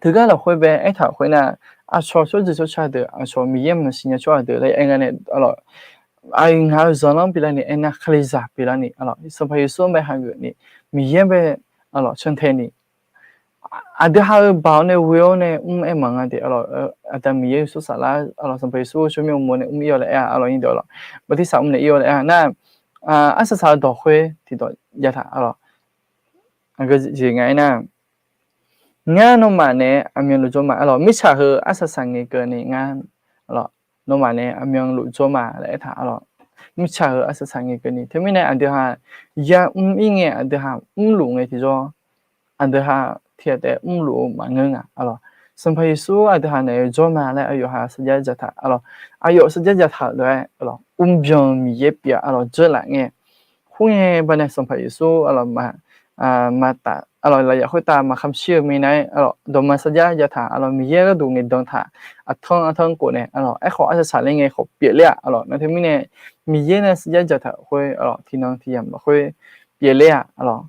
teugar lafkhoer bae aertaq khoernar, aqcawq tsawrjeuq tsawrca deuq aqcawq Miqyaer maqsiq nya tsawrhaq deuq laer aer nga nae, aqyawf ngaq-euq zaqlanr pyeuflarni aernar, Kalizaq pyeuflarni, Sanqpaq Yeqsur-anr bae hageuf ni, Miqyaer bae cantae ni, aqdui ha-euq baoq-awr nae ghoe-awr nae mr aer maqnga de. Aqda Miqyaer Yeqsur saflar, Sanqpaq Yeqsur tsawrmyanr uqmov nae mr ir-awr laer aer-a, aqlawq nyi deuq-awq, bartirsaq mrnaeq ir-awr laer aer-a nar, arsaq saq-eu dawq khoer tiqdawq jav taq, aqgeu jeq nga aernar, ngar nawmaf naeq-aer aqmyanluf jawr ma. Aqlawq mirtsaq heu arsaq saq ngae keuvni ngar, aqlawq nawmaf naeq-aer aqmyanluf jawr ma laer aertaq, aqlawq mirtsaq heu arsaq saq ngae keuvni. Teumirnae aqdui ha yamr ir ngae, aqdui ha mrluf ngae tiqjawr, aqdui ha tiq ghaq taef mrluf-eu maqngeur nga. Aqlawq Sanqpaq Yeqsur aqdui ha naeq-aer jawr ma laer aqyawf ha sarjax jataq, aqlawq aqyawf sarjax jataq-euq lof-aer, aqlawq mrbyan Miqyaer pyeuf, aqlawq dzeurlaf ngae, khoerngae baqdanae Sanqpaq Yeqsur, aqlawq maqtaf, aqlawq lafyaf khoertav maqkham shir-eu minav-aer, aqlawq dawqma sarjax jataq, aqlawq Miqyaer gharduq ngaeqdan taq, aqtanr aqtanr khof nae, aqlawq aerkhawf arsaq saq ler ngae khawf pyeufler-aq, aqlawq nar teumirnae Miqyaer nae sarjax jataq khoer, aqlawq tiqnan tiqyamq lafkhoer pyeufler-aq, aqlawq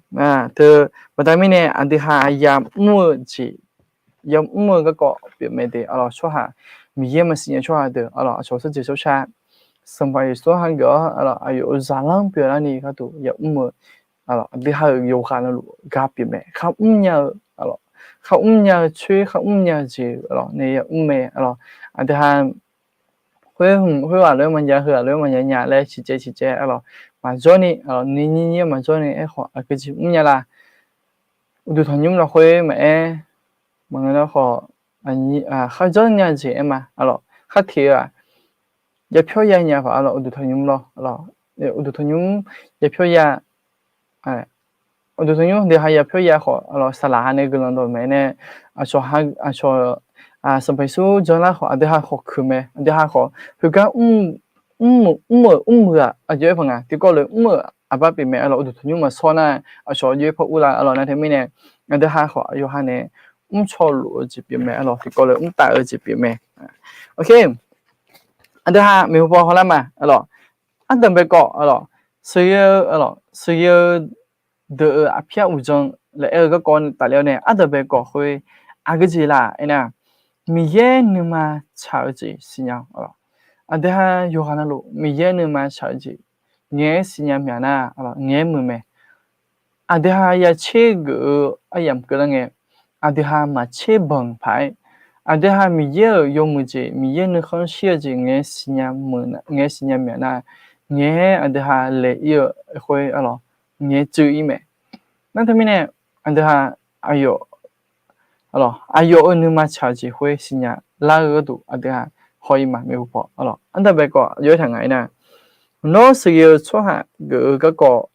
teu baqda mirnae aqdui ha yamr-eu jeq, yamr-eu garkawv pyeufmae de. Aqlawq tsawrhaq, Miqyaer maqsiq nya tsawrhaq deuq, aqlawq aqcawq tsawrjeuq tsawrca, Sanqpaq Yeqsur hageuf-awr, aqlawq aqyawf-euq zaqlanr pyeuflarni gharduq yamr-eu, aqlawq aqdui ha-euq yawqghaq navluf gar pyeufmae. Kharmr nya-eu, aqlawq kharmr nya-eu coer, kharmr nya-eu jeq, aqlawq nae yamr mae. Aqlawq aqdui ha khoer hmq khoer ghaq lof-aer maqnya, heu ghaq lof-aer maqnya nya laer ciqcaev ciqcaev, aqlawq maqjawr ni, aqlawq ni nyir nyir-aer maqjawr ni, aerkhawf aqgeu jeq mr nya la? Uqduq tanqnymr lafkhoer maqaer, maqngeur nar khawf, kharjawr nya jeq aer ma, aqlawq kharteq-eu-aq, yapyawr ya nya paq, aqlawq uqduq tanqnymr lawr, uqduq tanqnymr yapyawr ya, uqduq tanqnymr deuq ha yapyawr ya khawf, aqlawq saqlaq ha nae guiqlanq dawq maeq nae, aqcawq, aqcawq, Sanqpaq Yeqsur janlar khawf aqdui ha khawf kuiq mae. Aqdui ha khawf heugar mr-euq mrmuiq-aq aqjox-aer paq nga, tiqkawv lof mr-euq aqbar pyeuf mae. Aqlawq uqduq tanqnymr maqshawr nar, aqcawq aqjox-aer par ur la? Aqlawq nar teumirnae aqdui ha khawf aqyawf ha nae mrcaw luf-eu jeq pyeuf mae. Aqlawq tiqkawv lof mrtaf-eu jeq pyeuf mae. Aqdui ha maeqhu paw hawlar ma. Aqlawq ardanq bae kawv, aqlawq sheuqghae-eu, aqlawq sheuqghae-eu deuq-euq aqpyar uqdzan laer aer-eu garkawv tafler-awr nae ardanq bae kawv khoer aqgeu jeq laf aernar, Miqyaer nuima tsaq-eu jeq siqnya-awq. Aqdui ha yawqghaq navluf Miqyaer nuima tsaq-eu jeq ngaeq-aer siqnya myaq nar, ngaeq-aer muiq mae. Aqdui ha ya tser geuf-eu aryamq keuvlar ngae, aqdui ha maq tser banq paq-aer, aqdui ha Miqyaer-euq yawmuiq jeq, Miqyaer nuikhanr shir-eu jeq ngaeq-aer siqnya myaq nar, ngaeq-aer aqdui ha laeq ir-eu khoer, aqlawq ngaeq-aer tsuiv ir mae. Nar teumirnae aqdui ha aqyawf, aqlawq aqyawf-euq nuima tsaq-eu jeq khoer siqnya lar-eu gharduq aqdui ha haw ir ma, maeqhu paw. Aqlawq ardanq bae kawv aqjox-aer taq nga aernar, nawr sheuqghae-eu tsawrhaq geuf-eu garkawv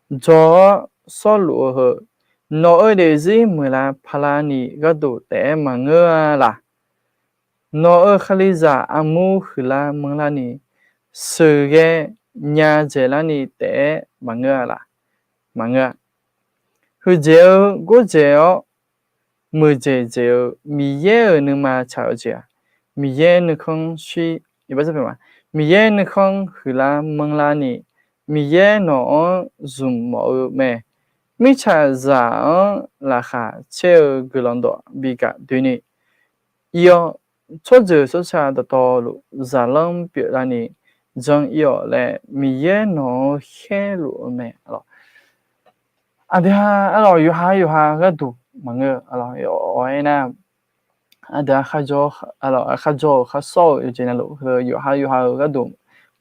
dzaw-awr sawrluf-eu heu, nawq-euq daefzir muiqlar paqlar ni gharduq taef-aer maqngeur-a laq? Nawq-euq Kalizaq armur huiqlar manrlar ni, sheuqghae nya dzaeqlar ni taef-aer maqngeur-a laq? Maqngeur-a. Huiqdzaeq-eu gordzaeq-awr muiqdzaeq dzaeq-eu Miqyaer-euq nuima tsaq-eu jeq-aq, Miqyaer nuikhanr shir, Miqyaer nuikhanr huiqlar manrlar ni, Miqyaer nawq-anr zmq mawf-eu mae. Mirtsaqzaq-anr laqkhaq caer-eu guiqlanq dawq bi gaq doeni, ir-awr, tsawrjeuq tsawrca dawqtawvluf zaqlanr pyeuflarni janr ir-awq laer Miqyaer nawq-anr khaerluf-eu mae. Aqdui ha, aqlawq yawqha yawqha gharduq maqngeur-eu, aqlawq aernar, aqdui ha kharjawr-eu kharshawr-eu yawqjeq navluf heu yawqha yawqha-euq gharduq,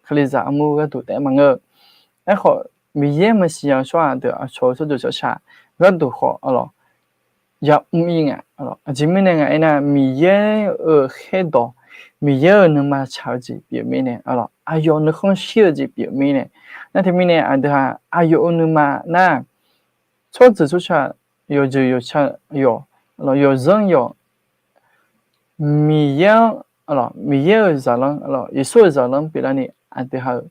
Kalizaq armur gharduq taef-aer maqngeur-eu. Aerkhawf, Miqyaer maqsiq nya-eu tsawrhaq deuq aqcawq-eu tsawrjeuq tsawrca gharduq khawf, aqlawq yamr ir nga. Aqjeq mirnae nga aernar, Miqyaer-euq khaerdawq, Miqyaer-euq nuima tsaq-eu jeq pyeuf mirnae, aqyawf nuikhanr shir-eu jeq pyeuf mirnae, nar teumirnae aqdui-aq aqyawf-euq nuima nar, tsawrjeuq tsawrca, yawqjeuq yawqca yawq, yawqzanr yawq, Miqyaer-anr, Miqyaer-euq zaqlanr, Yeqsur-euq zaqlanr pyeuflarni aqdui-aq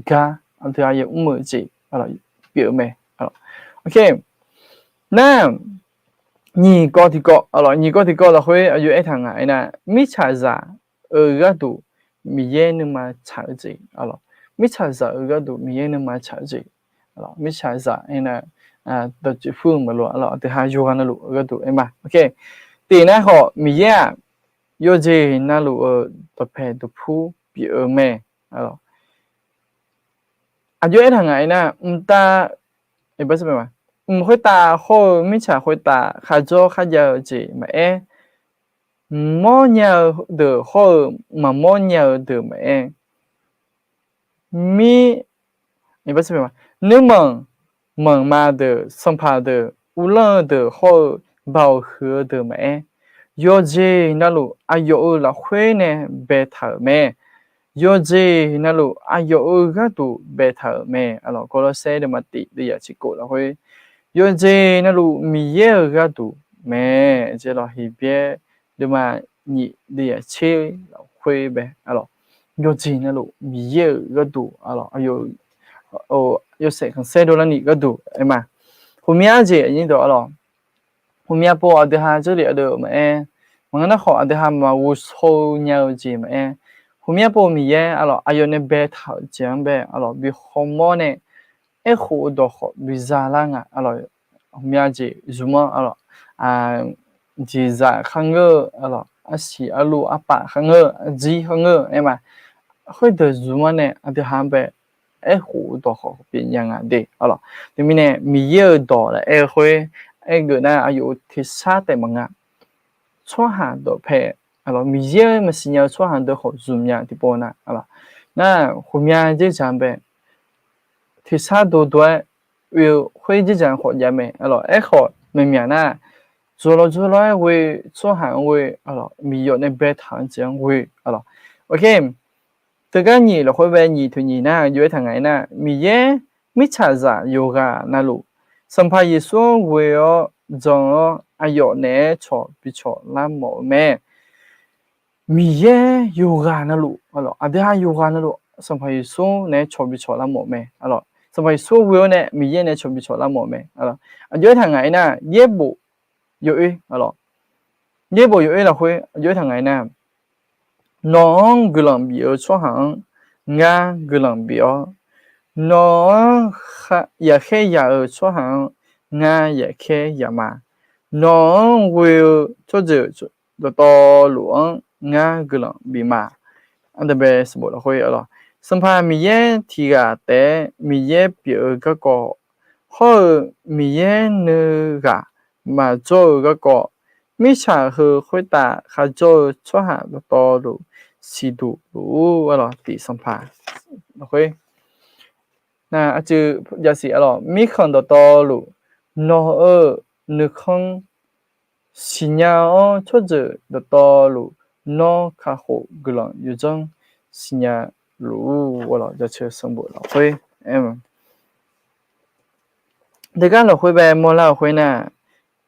gar, aqdui-aq yamr-euq jeq pyeuf-eu mae. Nar, nyiq kawv tiqkawv, nyiq kawv tiqkawv lafkhoer aqjox aertaq nga aernar, mirtsaqzaq-euq gharduq Miqyaer nuima tsaq-eu jeq, mirtsaqzaq-euq gharduq Miqyaer nuima tsaq-eu jeq, mirtsaqzaq aernar, dawqtsuif fur-eu maqlof, aqdui-aq yawqghaq navluf-eu gharduq aer ma. Tiqnar khawf, Miqyaer-aq, yawqjeq navluf-euq dawqpae dawqpur pyeuf-eu mae. Aqjox aertaq nga aernar, mqtav, mq khoertav hawr-eu mirtsaq khoertav kharjawr kharjav-eu jeq maqaer, mawrnya-eu deuq hawr-eu maqmawr nya-eu deuq maqaer, mir, nuirmanq manqma deuq, sanqpaq deuq, uvlanr-eu deuq hawr-eu baoq huiq-eu deuq maqaer, yawqjeq navluf aqyawf-euq lafkhoer nae baetaq-euq mae. Yawqjeq navluf aqyawf-euq gharduq baetaq-euq mae. Gawrlawrsaer deuvma tiq deuvyaq ciqkov lafkhoer, yawqjeq navluf Miqyaer-euq gharduq mae. Heqbyaer deuvma nyiq deuvyaq tser lafkhoer bae, yawqjeq navluf Miqyaer-euq gharduq, yawshaef khanqsaer dovlarni gharduq aer ma. Ghawqmya jeq aqnyir deuq, ghawqmya pov aqdui-aq jawrlef aqdui maqaer, maqngeur nar khawf aqdui-aq maqghovshaw-eu nya-eu jeq maqaer, ghawqmya pov Miqyaer aqyawf nae baetaq-euq jeq-anr bae, bi hawmawr nae aerkhof-eu dawq khawf biza lar nga. Ghawqmya jeq zmq-anr, jeqzaq kharngeur-eu, arsiq arluv arpaf kharngeur-eu, arjir kharngeur-eu aer ma. Khoerdeuq zmq-anr nae aqdui-aq bae aerkhof-eu dawq khawf pyeuf nya nga de. Teumirnae Miqyaer-euq dawq lafkhoer aer-eu khoer, aergeuf nar aqyawf-euq tersar taef maqnga. Tsawrhaq dawqpae, Miqyaer maqsiq nya-eu tsawrhaq deuq khawf zmq nya tiqpov nar, nar ghawqmya dzerdzaq bae tersar dovdov-aer oe-eu khoer dzerdzaq khawf jav mae. Aerkhawf maqmyaq nar, dzawqlawr dzawrlawr-aer ghoe, tsawrhaq-anr ghoe, Miqyaer nae baetaq-eu jeq-anr ghoe. Teugar nyiq lafkhoer bae nyiq teu nyiq nar jov-aer taq nga aernar, Miqyaer mirtsaqzaq yawqghaq navluf Sanqpaq Yeqsur-anr ghoe-awr jan-awr aqyawf naeq-aer cawq bicawq lar mawf-eu mae. Miqyaer yawqghaq navluf, aqdui-aq yawqghaq navluf Sanqpaq Yeqsur naeq-aer cawq bicawq lar mawf mae. Sanqpaq Yeqsur ghoe-awr nae Miqyaer naeq-aer cawq bicawq lar mawf mae. Aqjox-aer taq nga aernar, yaerbof yawoer, yaerbof yawoer lafkhoer aqjox-aer taq nga aernar, nawq-anr guiqlanq bif-eu tsawrhaq-anr ngar guiqlanq bif-awr, nawq-anr yaqkhaer yaq-eu tsawrhaq-anr ngar yaqkhaer yaq ma. Nawq-anr ghoe-eu tsawrjeuq dawqtawvluf-anr ngar guiqlanq bif ma. Aqdui bae sanqbof lafkhoer, Sanqpaq Miqyaer tiq ghaq taef-aer Miqyaer pyeuf-eu garkawv hawr-eu Miqyaer nuighaq maqjawr-eu garkawv, mirtsaq heu khoertav kharjawr-eu tsawrhaq dawqtawvluf siqduq luf-ur. Tif sanqpaq lafkhoer, nar aqcuiv yasiq, mirkhanq dawqtawvluf nawq-euq nuikhanr siqnya-awr, tsawrjeuq dawqtawvluf nawr kakhof guiqlanq yawdzanr siqnya luf-ur. Jaceuq sanqbof lafkhoer, teugar lafkhoer bae mawrlar-euq khoer nar,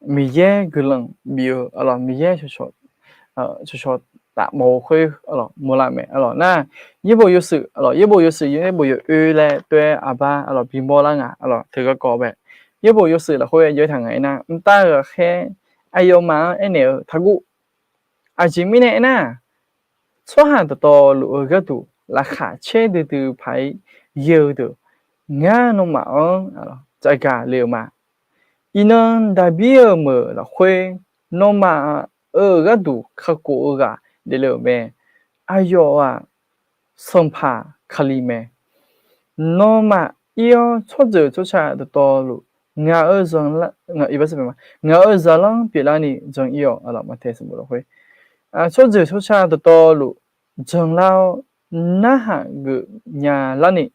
Miqyaer guiqlanq bif-eu, Miqyaer cawqcawq tafmawf-eu khoer mawrlar mae. Nar, yaerbof yawshuif, yaerbof yawshuif, yaerbof yawoer laer toer-aer aqbar bimawr lar nga. Teugar kawv bae, yaerbof yawshuif lafkhoer jov-aer taq nga aernar, mqtav ghaqkhaer aqyawfmaf-anr aernaeq-eu, Taqguv. Aqjeq mirnae aernar, tsawrhaq dawqtawvluf-eu gharduq laqkhaq caer duidui paq-aer ghae-eu deuq, ngar nawmaf-anr tsafgaq le-euq ma. Iqnan Daqbir-euq meuq lafkhoer nawmaf-euq gharduq kakhof-eu ghaq daefle-euq mae. Aqyawf-aq, Sanqpaq Kali mae. Nawmaf ir-awr, tsawrjeuq tsawrca dawqtawvluf ngaq-euq zaq, ngaq-euq zaqlanr pyeuflarni jan ir-awq. Tsawrjeuq tsawrca dawqtawvluf janlar-awr, narhaq geuf nya larni,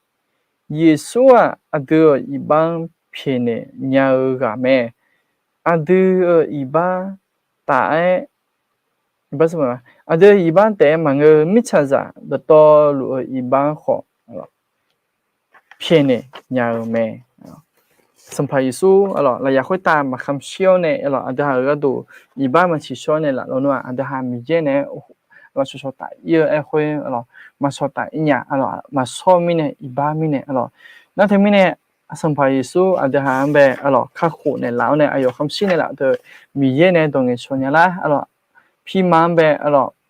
Yeqsur-aq, aqdui-euq iqbax-anr pyaeqnaeq nya-eu ghaq mae. aqdui-euq iqbax taf-aer, aqdui iqbax taef-aer maqngeur-eu mirtsaqzaq dawqtawvluf-eu iqbax khawf, pyaeqnaeq nya-eu mae. Sanqpaq Yeqsur lafyaq khoertav maqkhamq shir-awr nae, aqdui haq-euq gharduq iqbax maqsiq shawr nae laf lawnmr-aq, aqdui haq Miqyaer naeq-aer lafshawq shawq taf ir-eu aerkhoer, maqshawq taf ir nya, maqshawr mirnae iqbax mirnae, nar teumirnae Sanqpaq Yeqsur aqdui haq-anr bae kakhof naeqlaf-awr nae aqyawf khamq shir naeqlaf teu Miqyaer nae dawq ngaeqcawq nya lar, pirma-anr bae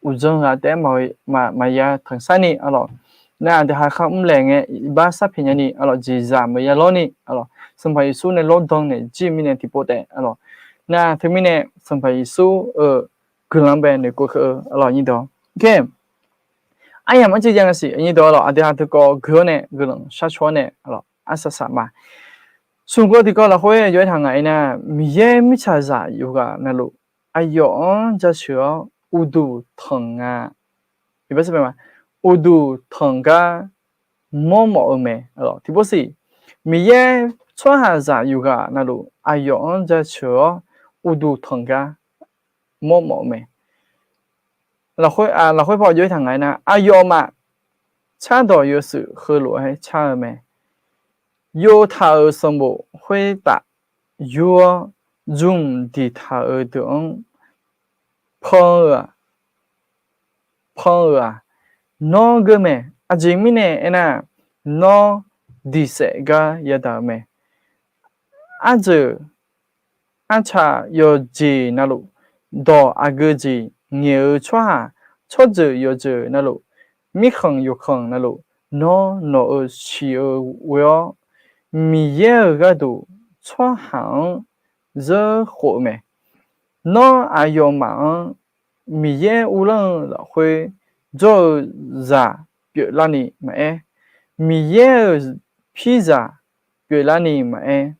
uqdzan ghaq taef-aer maqya tanqsar ni, nar aqdui haq kharmr laeq ngae iqbax sar pyaeq nyani, jeqzaq maqya lawr ni, Sanqpaq Yeqsur nae lawrdan naeq jir-eu mirnae tiqpov taef, nar teumirnae Sanqpaq Yeqsur-euq guiqlanq-anr bae noeqkeuv heu-eu, nyirdawq. Aryamq arcuiv jav nga siq, nyirdawq, aqdui haq teukawv gui-awr nae guiqlanq sharcaw-awr nae arsaq saq ma. Smq gawr tiqkawv lafkhoer yaw-aer taq ngaq-aer nar, Miqyaer mirtsaqzaq yawqghaq navluf aqyawf-anr jaceuq-awr uqduq tanq nga. Uqduq tanq gar mawrmawf-eu mae. Tiqpov siq, Miqyaer tsawrhaqzaq yawqghaq navluf aqyawf-anr jaceuq-awr uqduq tanq gar mawrmawf-eu mae. Lafkhoer paw yaw-aer taq ngaq-aer nar, aqyawfmaf cardawq yawshuif heulof-aer car-eu mae. Yov taq-euq sanqbof khoertaf yur-awr jmq diqtaq-eu deuq-anr pan-eu-aq, pan-eu-aq, nawr geur mae. Aqjeq mirnae aernar, nawr diqsaef gar yadaq-eu mae. Arjeuq arcaq yawqjeq navluf, dawq aqgeu jeq ngaeq-eu tsawrhaq, tsawrjeuq yawqjeuq navluf, mirkhanq yawkhanq navluf, nawr nawq-euq siq-eu ghoe-awr, Miqyaer-euq gharduq tsawrhaq-anr zeur khof-eu mae. Nawr aqyawfmaf-anr Miqyaer uvlanr-eu lafkhoer jawr-eu zaq pyeuflarni maqaer, Miqyaer-euq pirzaq pyeuflarni maqaer,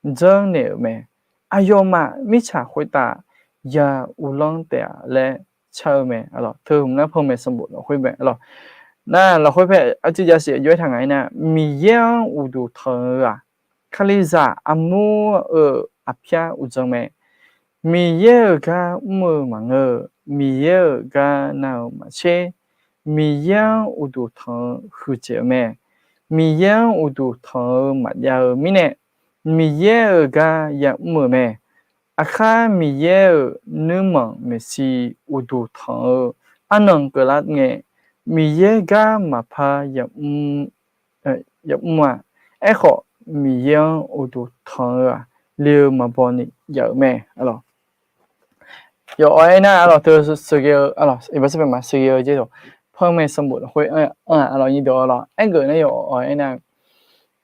janrnaeq-euq mae. Aqyawfmaf mirtsaq khoertav ya uvlanr taef-a laer car-eu mae. Teu hmq nar panmaeq sanqbof lafkhoer mae. Nar lafkhoer pae arcuiv jav siq yaw-aer taq ngaq-aer nar, Miqyaer-anr uqduq tanq-eu-aq, Kalizaq armur-euq aqpyar uqdzan mae. Miqyaer-euq gar mr-eu maqngeur-eu, Miqyaer-euq gar nar-euq maqtser. Miqyaer-anr uqduq tanq-eu huiqdzaeq-eu mae. Miqyaer-anr uqduq tanq-eu maqjav-eu mirnae, Miqyaer-euq gar yamr-euq mae. Aqkar Miqyaer-euq nuirmanq maeqshi uqduq tanq-eu arnan keuvlar ngae, Miqyaer gar maqpar yamr-a. Aerkhawf, Miqyaer-anr uqduq tanq-eu-aq, le-eu maqbaw ni jav-euq mae. Yawf awq aernar, arlawq teu sheuqghae-eu, iqbax sarpae ma sheuqghae-eu jeq, panmaeq sanqbof lafkhoer anr-aq, arlawq nyirdawq, arlawq aergeuf nar yawf awq aernar,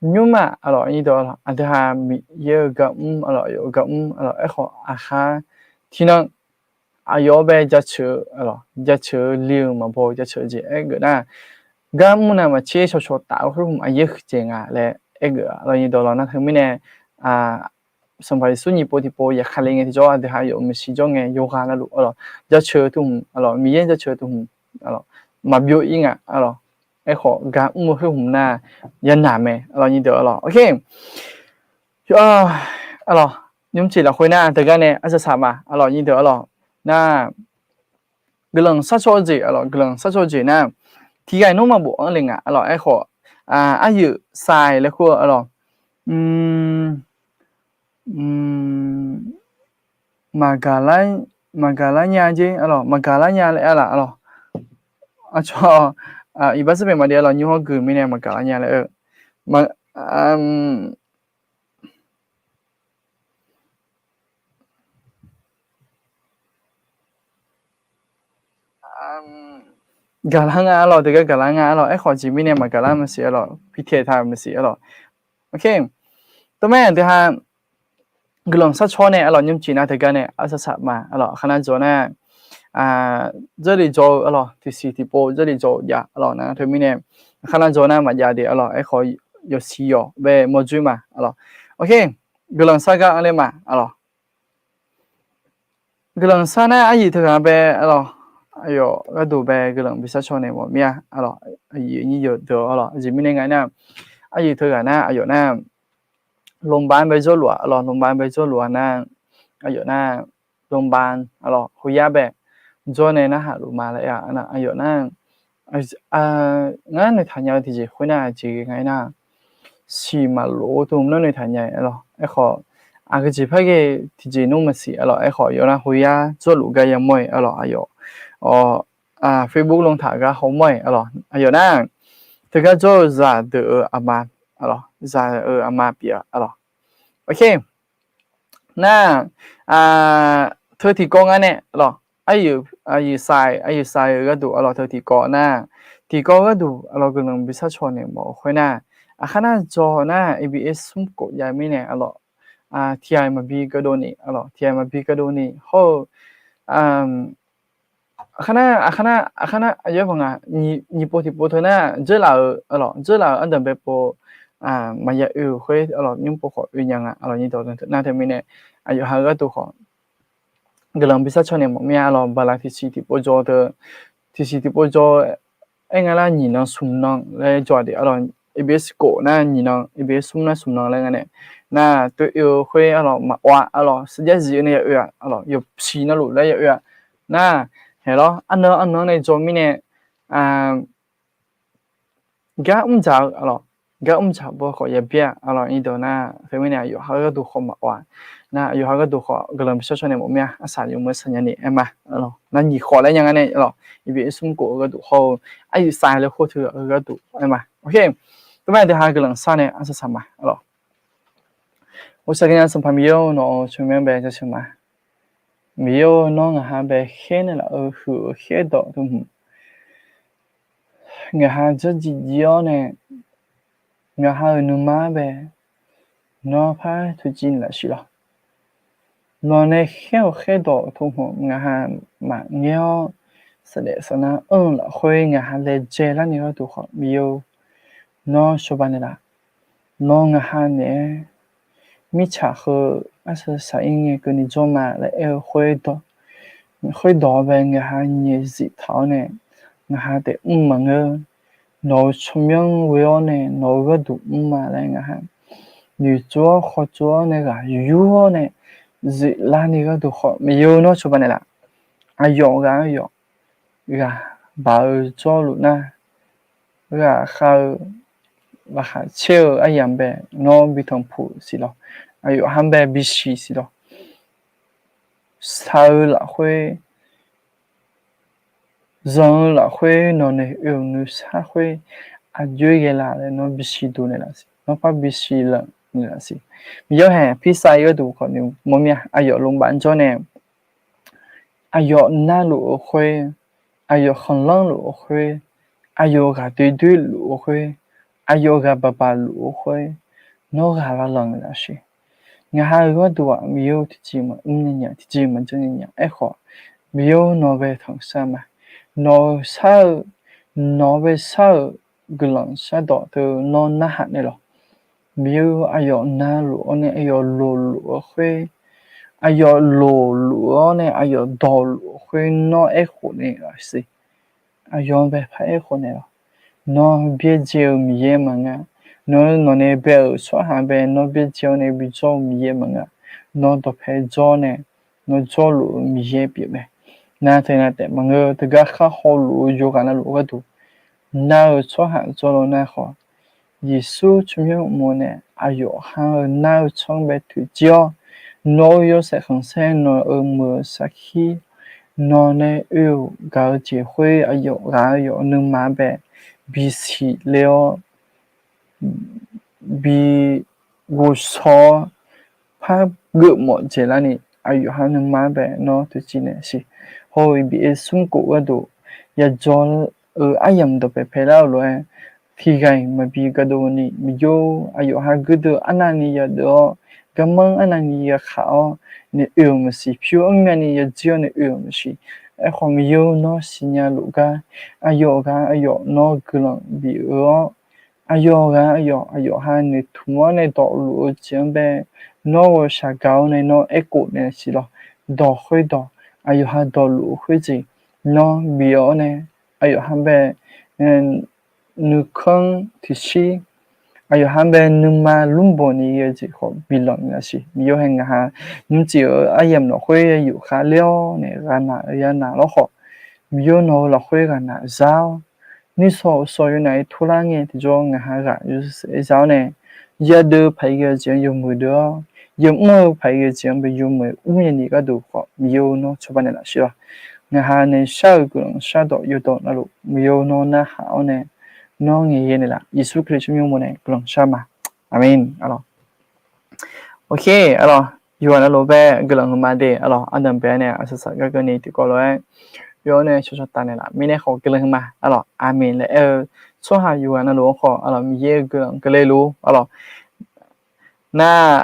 nymrma, arlawq nyirdawq, aqdui ha Miqyaer-euq gar mr, arlawq yawf-eu gar mr, arlawq aerkhawf aqkhar tiqnan aqyawf-anr bae jaceuq-eu, arlawq jaceuq-eu le-eu maqbaw jaceuq-eu jeq aergeuf nar, gar mr nav maqtser shawqshawq taf-eu khoer hmq aqyaer huiqdzaeq nga laer aergeuf, arlawq nyirdawq, arlawq nar teumirnae Sanqpaq Yeqsur nyiq pov tiqpov yaqkale ngae tiqjawr aqdui ha yawf-euq maeqshi jawr ngae yawqghaq navluf, arlawq jaceuq-eu teu hmq, arlawq Miqyaer jaceuq-eu teu hmq, arlawq maqbyov ir nga, arlawq aerkhawf gar mr-eu khoer hmq nar yanaq mae, arlawq nyirdawq, arlawq. Arlawq nymrcif lafkhoer nar teugar nae arsaq saq ma, arlawq nyirdawq, arlawq nar guiqlanq sharcaw-eu jeq, arlawq guiqlanq sharcaw-eu jeq nar, tiqghaq nmr maqbof anr le nga, arlawq aerkhawf, aryuif sai laer kur-eu, arlawq maqgaq lar nya jer, arlawq maqgaq lar nya laer, arlawq, arlawq aqcawq iqbax sarpae maqdaef, arlawq nymr hawr gui mirnae maqgaq lar nya laer-eu gaqlar nga, arlawq teugar gaqlar nga, arlawq aerkhawf jeq mirnae maqgaq lar maqsiq, arlawq pitaeq taq-euq maqsiq, arlawq. Teumae aqdui ha guiqlanq sharcaw nae, arlawq nymrcif nar teugar nae arsaq saq ma, arlawq aqkhanar jawr nar, jarlif jawr-eu, arlawq tiqsiq tiqpov jarlif jawr-eu jav, arlawq nar teumirnae aqkhanar jawr nar maqjav de, arlawq aerkhawf yawsiq yawq bae mawrjoer ma, arlawq. Guiqlanq sar gar anr ler ma, arlawq. Guiqlanq sar nar aryuif teughaq bae, arlawq aqyawf gharduq bae guiqlanq bi sharcaw nae mawf mir-a, arlawq aqyuif aqnyir yawdeuq, arlawq aqjeq mirnae nga nar, aryuif teughaq nar aqyawf nar โรงพยาบาล bae jawrluf-aq, arlawq โรงพยาบาล bae jawrluf-a nar, aqyawf nar, โรงพยาบาล arlawq, โรงพยาบาล bae jawr nae narhaq luf ma laer aer-a. Aqyawf nar, ngar noeqtaq nya-eu tiqjeq khoer nar aqjeq ghae nga aer nar, สิทธิ์ maqlof-eu teu nar noeqtaq nya-a arlawq. Aerkhawf, aqgeujeq par ghae tiqjeq nmr maqsiq arlawq. Aerkhawf, yawf nar โรงพยาบาล jawrluf gar yamawr-iq arlawq. Aqyawf, Facebook ลง taq gar hawmawr-iq arlawq. Aqyawf nar, teugar jawr-eu zaqdeuq-euq aqma, zaq-euq aqma pyeuf-a arlawq. Oke. Nar, teu tiqkawv nga nae arlawq, aqyuif saiq, aqyuif saiq-euq gharduq arlawq, teu tiqkawv nar, tiqkawv gharduq arlawq guiqlanq bi sharcaw naeq mawf-eu khoer nar, aqkhar nar jawr nar, aqbif smr khof jav mirnae arlawq, tiq ghaq maqbi gardov ni arlawq, tiq ghaq maqbi gardov ni hawr-eu, aqkhar nar, aqkhar nar, aqkhar nar aqjox-aer baq nga, nyiq pov tiqpov teu nar dzeurlaf-euq arlawq, dzeurlaf-euq ardanq bae pov maqya oe-euq khoer arlawq, nymr pov khawf oe nya nga arlawq. Nyiq dawq nar teumirnae, aqyawf-euq gharduq khawf guiqlanq bi sharcaw naeq mawf mir-a arlawq. Baqlaq tiqsiq tiqpov jawr teu, tiqsiq tiqpov jawr aer nga lar, nyiq nan smq nan laer jawr-a de arlawq. Aqbif smr khof nar nyiq nan, aqbif smr nar smq nan laer nga nae, nar toev oe-eu khoer arlawq maqawv-a arlawq, sarjax zif-eu nae ya oe-a arlawq, yawpsiq navluf laer ya oe-a. Nar, haeq lawr, arnan arnan nae jawr mirnae, gar mr dzaq-eu arlawq, gar mr dzaq bawkhawf ya byaer-a arlawq. Nyiq dawq nar teumirnae aqyawf-euq gharduq khawf maqawv-a. Nar aqyawf-euq gharduq khawf guiqlanq bi sharcaw naeq mawf mir-a, arsaq yawmuiq arsaq nya ni aer ma. Nar nyiq khawf laer nya nga nae arlawq, aqbif smr khof-eu gharduq hawr-eu, aqyuif saiq laer khoer teu-eu gharduq aer ma. Oke. Teumirnae deuq ha guiqlanq shar nae arsaq saq ma arlawq. Ghawqshaq gaqnya Sanqpaq Miqyaer-or, nawq-euq tsawrmyanr bae jaceuq ma. Miqyaer-or, nawr ngaq ha bae khaer naeqlaf-eu huiq-eu khaerdawq teu hmq, ngaq ha dzardziv dziv-awr nae, ngaq ha-euq nuima-anr bae nawr par toeqciv naeqlaf siq lawq. Nawq nae khaer-euq khaerdawq teu hmq ngaq ha maqngaer-awr, safdaef safnar anr-eu lafkhoer ngaq ha laejae larni gharduq khawf, Miqyaer-or, nawr cawba naeqlaf. Nawr ngaq ha naeq-aer mirtsaq heu arsaq saq-ir ngae keuvni jawr ma laer aer-eu khoerdawq, khoerdawq-anr bae ngaq ha nyaef zif taq-awr nae, ngaq ha taef mr maqngeur. Nawq-euq tsawrmyanr ghoe-awr nae nawq-euq gharduq mr ma laer ngaq ha noeqtsov-awr khawtsov-awr nae ghaq yur-awr nae zif larni gharduq khawf, Miqyaer-or, nawr cawba naeqlaf. Aqyawf ghaq-anr yawf ghaq baq-eu jawrluf nar, ghaqkhav-eu, laqkhaq caer-eu aryamq bae nawr bi tanqpuq siq lawq. Aqyawf ha bae bisiq siq lawq. Shaq-eu lafkhoer, zanq-eu lafkhoer, nawq nae oe-euq nuisar khoer aqjox-aer ghae laf laer nawr bisiq duq naeqlaf siq. Nawr par bisiq lanq naeqlaf siq. Miqyaer haeq, pirsav-ir gharduq khawf noeqmawr mir-a. Aqyawf lmqbav jawr nae, aqyawf narluf-eu khoer, aqyawf khanqlanr luf-eu khoer, aqyawf ghaq doe doe luf-eu khoer, aqyawf ghaq baqbaq luf-eu khoer, nawr ghaq lavlanq naeqlaf siq. Ngaq ha-euq gharduq-aq, Miqyaer-or, tiqjeq maqmr nya nya, tiqjeq maqjanr nya nya. Aerkhawf, Miqyaer-or, nawq bae tanqsar ma. Nawq-eu sar-eu, nawq bae sar-euq guiqlanq shardawq teu nawr narhaq naeq lawq. Miqyaer-or, aqyawf narluf-awr nae aqyawf loqluf-eu khoer, aqyawf loqluf-awr nae aqyawf dawqluf-eu khoer nawr aerkhof naeqlaf siq. Aqyawf-anr bae par aerkhof naeq lawq. Nawr byaerdzae-eu Miqyaer maqngeur. Nawr nawq nae bae-euq tsawrhaq bae nawr byaerdzae-awr nae bi jawr-eu Miqyaer maqngeur. Nawr dawqpae jawr nae nawr jawrluf-eu Miqyaer pyeuf mae. Nar teu nar taef maqngeur, teugar khar hawluf-eu yawqghaq navluf gharduq nar-eu tsawrhaq jawrluf nar khawf, Yeqsur tsawrmyanr mq-eu nae aqyawf ha-eu nar-eu tsanr bae toeqciv-awr, nawr-eu yawshaef khanqsaer, nawq-euq meuq-eu sarkir, nawq nae oe-euq gaq-eu jeq khoer aqyawf ghaq-eu yawf nuima bae bisiq le-awr bi ghovshaw-awr par geufmawf dzaeqlar ni, aqyawf ha nuima bae nawr toeqciv naeq siq. Hawr-eu Iqbir smr khof gharduq yadzaw-eu aryamq dawqpae paelar-euq lof-aer, tiqghaq-iq maqbi gardov ni, Miqyaer-or, aqyawf ha guirdeuv arnavni yadeuv-awr, garmanr arnavni yakhaq-awr, nae oe-euq maqsiq. Pyur armyavni yadzir-awr nae oe-euq maqsiq. Aerkhawf, Miqyaer-or, nawr siqnya luf gar, aqyawf ghaq aqyawf nawr guiqlanq bif-eu-awr, aqyawf ghaq aqyawf, aqyawf ha noeqtmq-awr nae dawqluf-eu jeq-anr bae, nawr ghawqshaq gaq-awr nae nawr aerkhof naeq siq lawq. Dawq khoerdawq, aqyawf ha dawqluf-eu khoerjeq, nawr bif-awr nae aqyawf ha bae nuikhanr tiqshir aqyawf ha bae nuima lmrbanq ni ghae-eu jeq khawf bilanq ni laf siq. Miqyaer hae ngaq ha nymrcif-euq aryamq lafkhoer yayuf khavler-awr nae ghaqnaq-eu yanaq lawr khawf, Miqyaer nawq-eu lafkhoer ghaqnaq za-awr, nuisawq-eu sawq yawnav-aer turlar ngae tiqjawr ngaq ha ghaq yawshaef za-awr nae, yadeuv paq-aer ghae-eu jeq-anr yawmuiq deuv-awr, yamr-eu paq-aer ghae-eu jeq-anr bae yawmuiq mrnya ni gharduq khawf, Miqyaer-eu nawr cawba naeqlaf siq lawq. Ngaq ha nae shar-euq guiqlanq shardawq yawdawq navluf, Miqyaer-eu nawr narhaq-awr nae, nawr ngaeqghae naeqlaf. Yeqsur Kali tsawrmyanr mawr nae guiqlanq shar ma. Aqmeq. Aqlawq, yawqghaq navluf bae guiqlanq huiqma de. Aqlawq, ardanq bae-aer nae aqsaqsaq gar keuvni tiqkawv lof-aer yawr nae shawshawq taf naeqlaf. Mirnae khawf guiqlanq huiqma. Aqlawq, aqmeq laer aer-eu tsawrhaq yawqghaq navluf-anr khawf, aqlawq, Miqyaer-eu guiqlanq keuvle luf. Aqlawq, nar,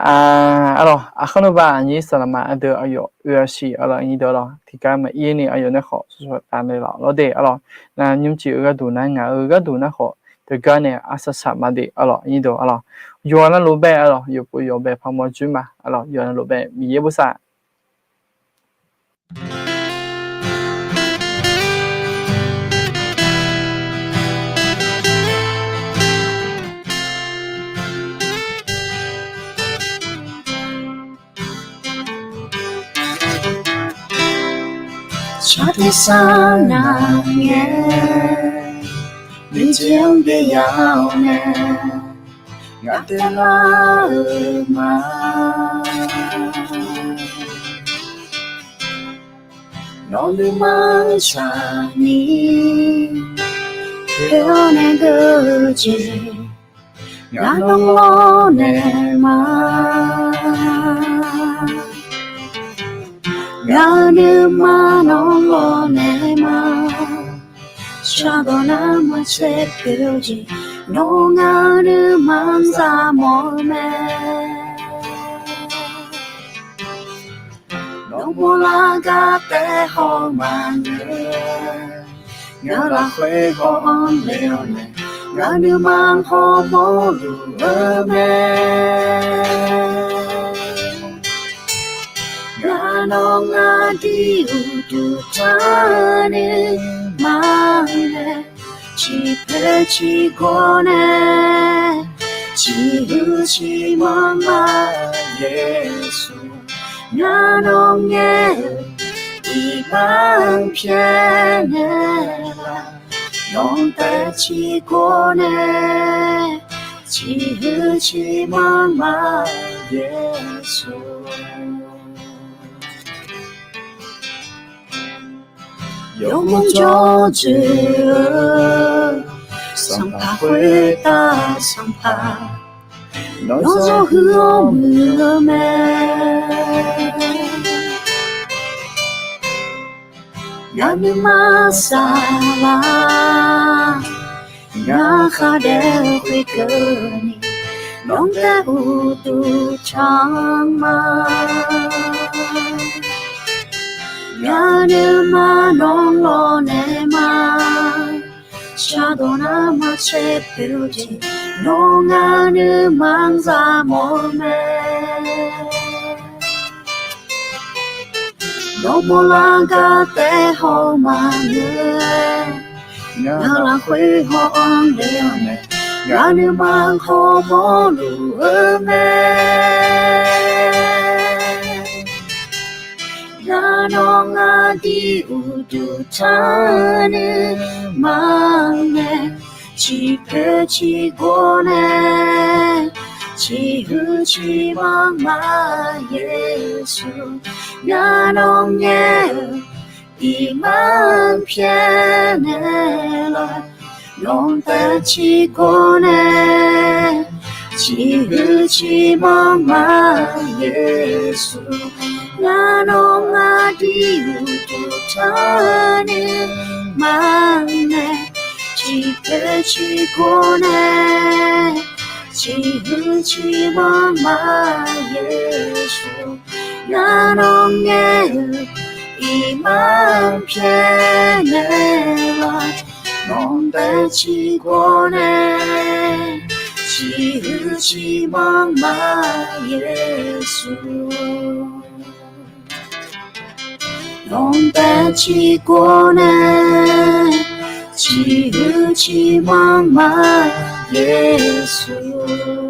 aqlawq, aqkhanr nuvbaq aqnyir saqlaqma aqdui aqyawf oe-a siq. Aqlawq, aqnyir deuq, aqlawq, tiqgar maqir ni aqyawf nae khawf shawshawq taf naeqlaf lawr de. Aqlawq, nar nymrcif-eu gharduq nar ngaq-euq gharduq nar khawf, teugar nae arsaq saq ma de. Aqlawq, aqnyir deuq, aqlawq, yawqghaq navluf bae, aqlawq, yawqpov yawqbae paq mawr joer ma. Aqlawq, yawqghaq navluf bae Miqyaer bosav Saqteq sar naq ngae, miqjeq-anr byav-awr nae, ngaq taev lar-eu ma. Nawq nuima saqni, poeq-awr nae geur-eu jeq, ngaq nawr lawrnaeq ma. Ngaq nuima nawr lawrnaeq ma. Shardawq nar maqtser poeq-eu jeq, nawr ngaq nuima-anr za mawf-eu mae. Nawr mawrlar gar taef haw maqngeur, ngaq lafkhoer haw-anr le-awr nae, ngaq nuima haw mawrluf-eu mae. Ngaq nawq ngaq dui uqduq taq nuima nae, ciqpoeq ciqgawr nae, ciqhuiq ciqmanr ma Yeqsur. Ngaq nawq ngae-eu iqbax-anr pyaeqnaeq laf, nawq taev ciqgawr nae, ciqhuiq ciqmanr ma Yeqsur. Yawmuiq jawr dzoeq-eu Sanqpaq khoertav Sanqpaq, nawr zawr huiq-awr muiq-eu mae. Ngaq nuima saqlaq, ngaq khar daef-eu khoerkeuvni, nawq taev uqduq taq-anr ma. Ngaq nuima nawr lawrnaeq ma. Shardawq nar maqtser poeq-eu jeq, nawr ngaq nuima-anr za mawf-eu mae. Nawr mawrlar gar taef haw maqngeur, ngaq lafkhoer haw-anr le-awr nae, ngaq nuima haw mawrluf-eu mae. Ngaq nawq ngaq dui uqduq taq nuima nae, ciqpoeq ciqgawr nae, ciqhuiq ciqmanr ma Yeqsur. Ngaq nawq ngae-eu iqbax-anr pyaeqnaeq laf, nawq taev ciqgawr nae, ciqhuiq ciqmanr ma Yeqsur. Ngaq nawq ngaq dui uqduq taq nuima nae, ciqpoeq ciqgawr nae, ciqhuiq ciqmanr ma Yeqsur. Ngaq nawq ngae-eu iqbax-anr pyaeqnaeq laf, nawq taev ciqgawr nae, ciqhuiq ciqmanr ma Yeqsur. Nawq taev ciqgawr nae, ciqhuiq ciqmanq ma, Yeqsur.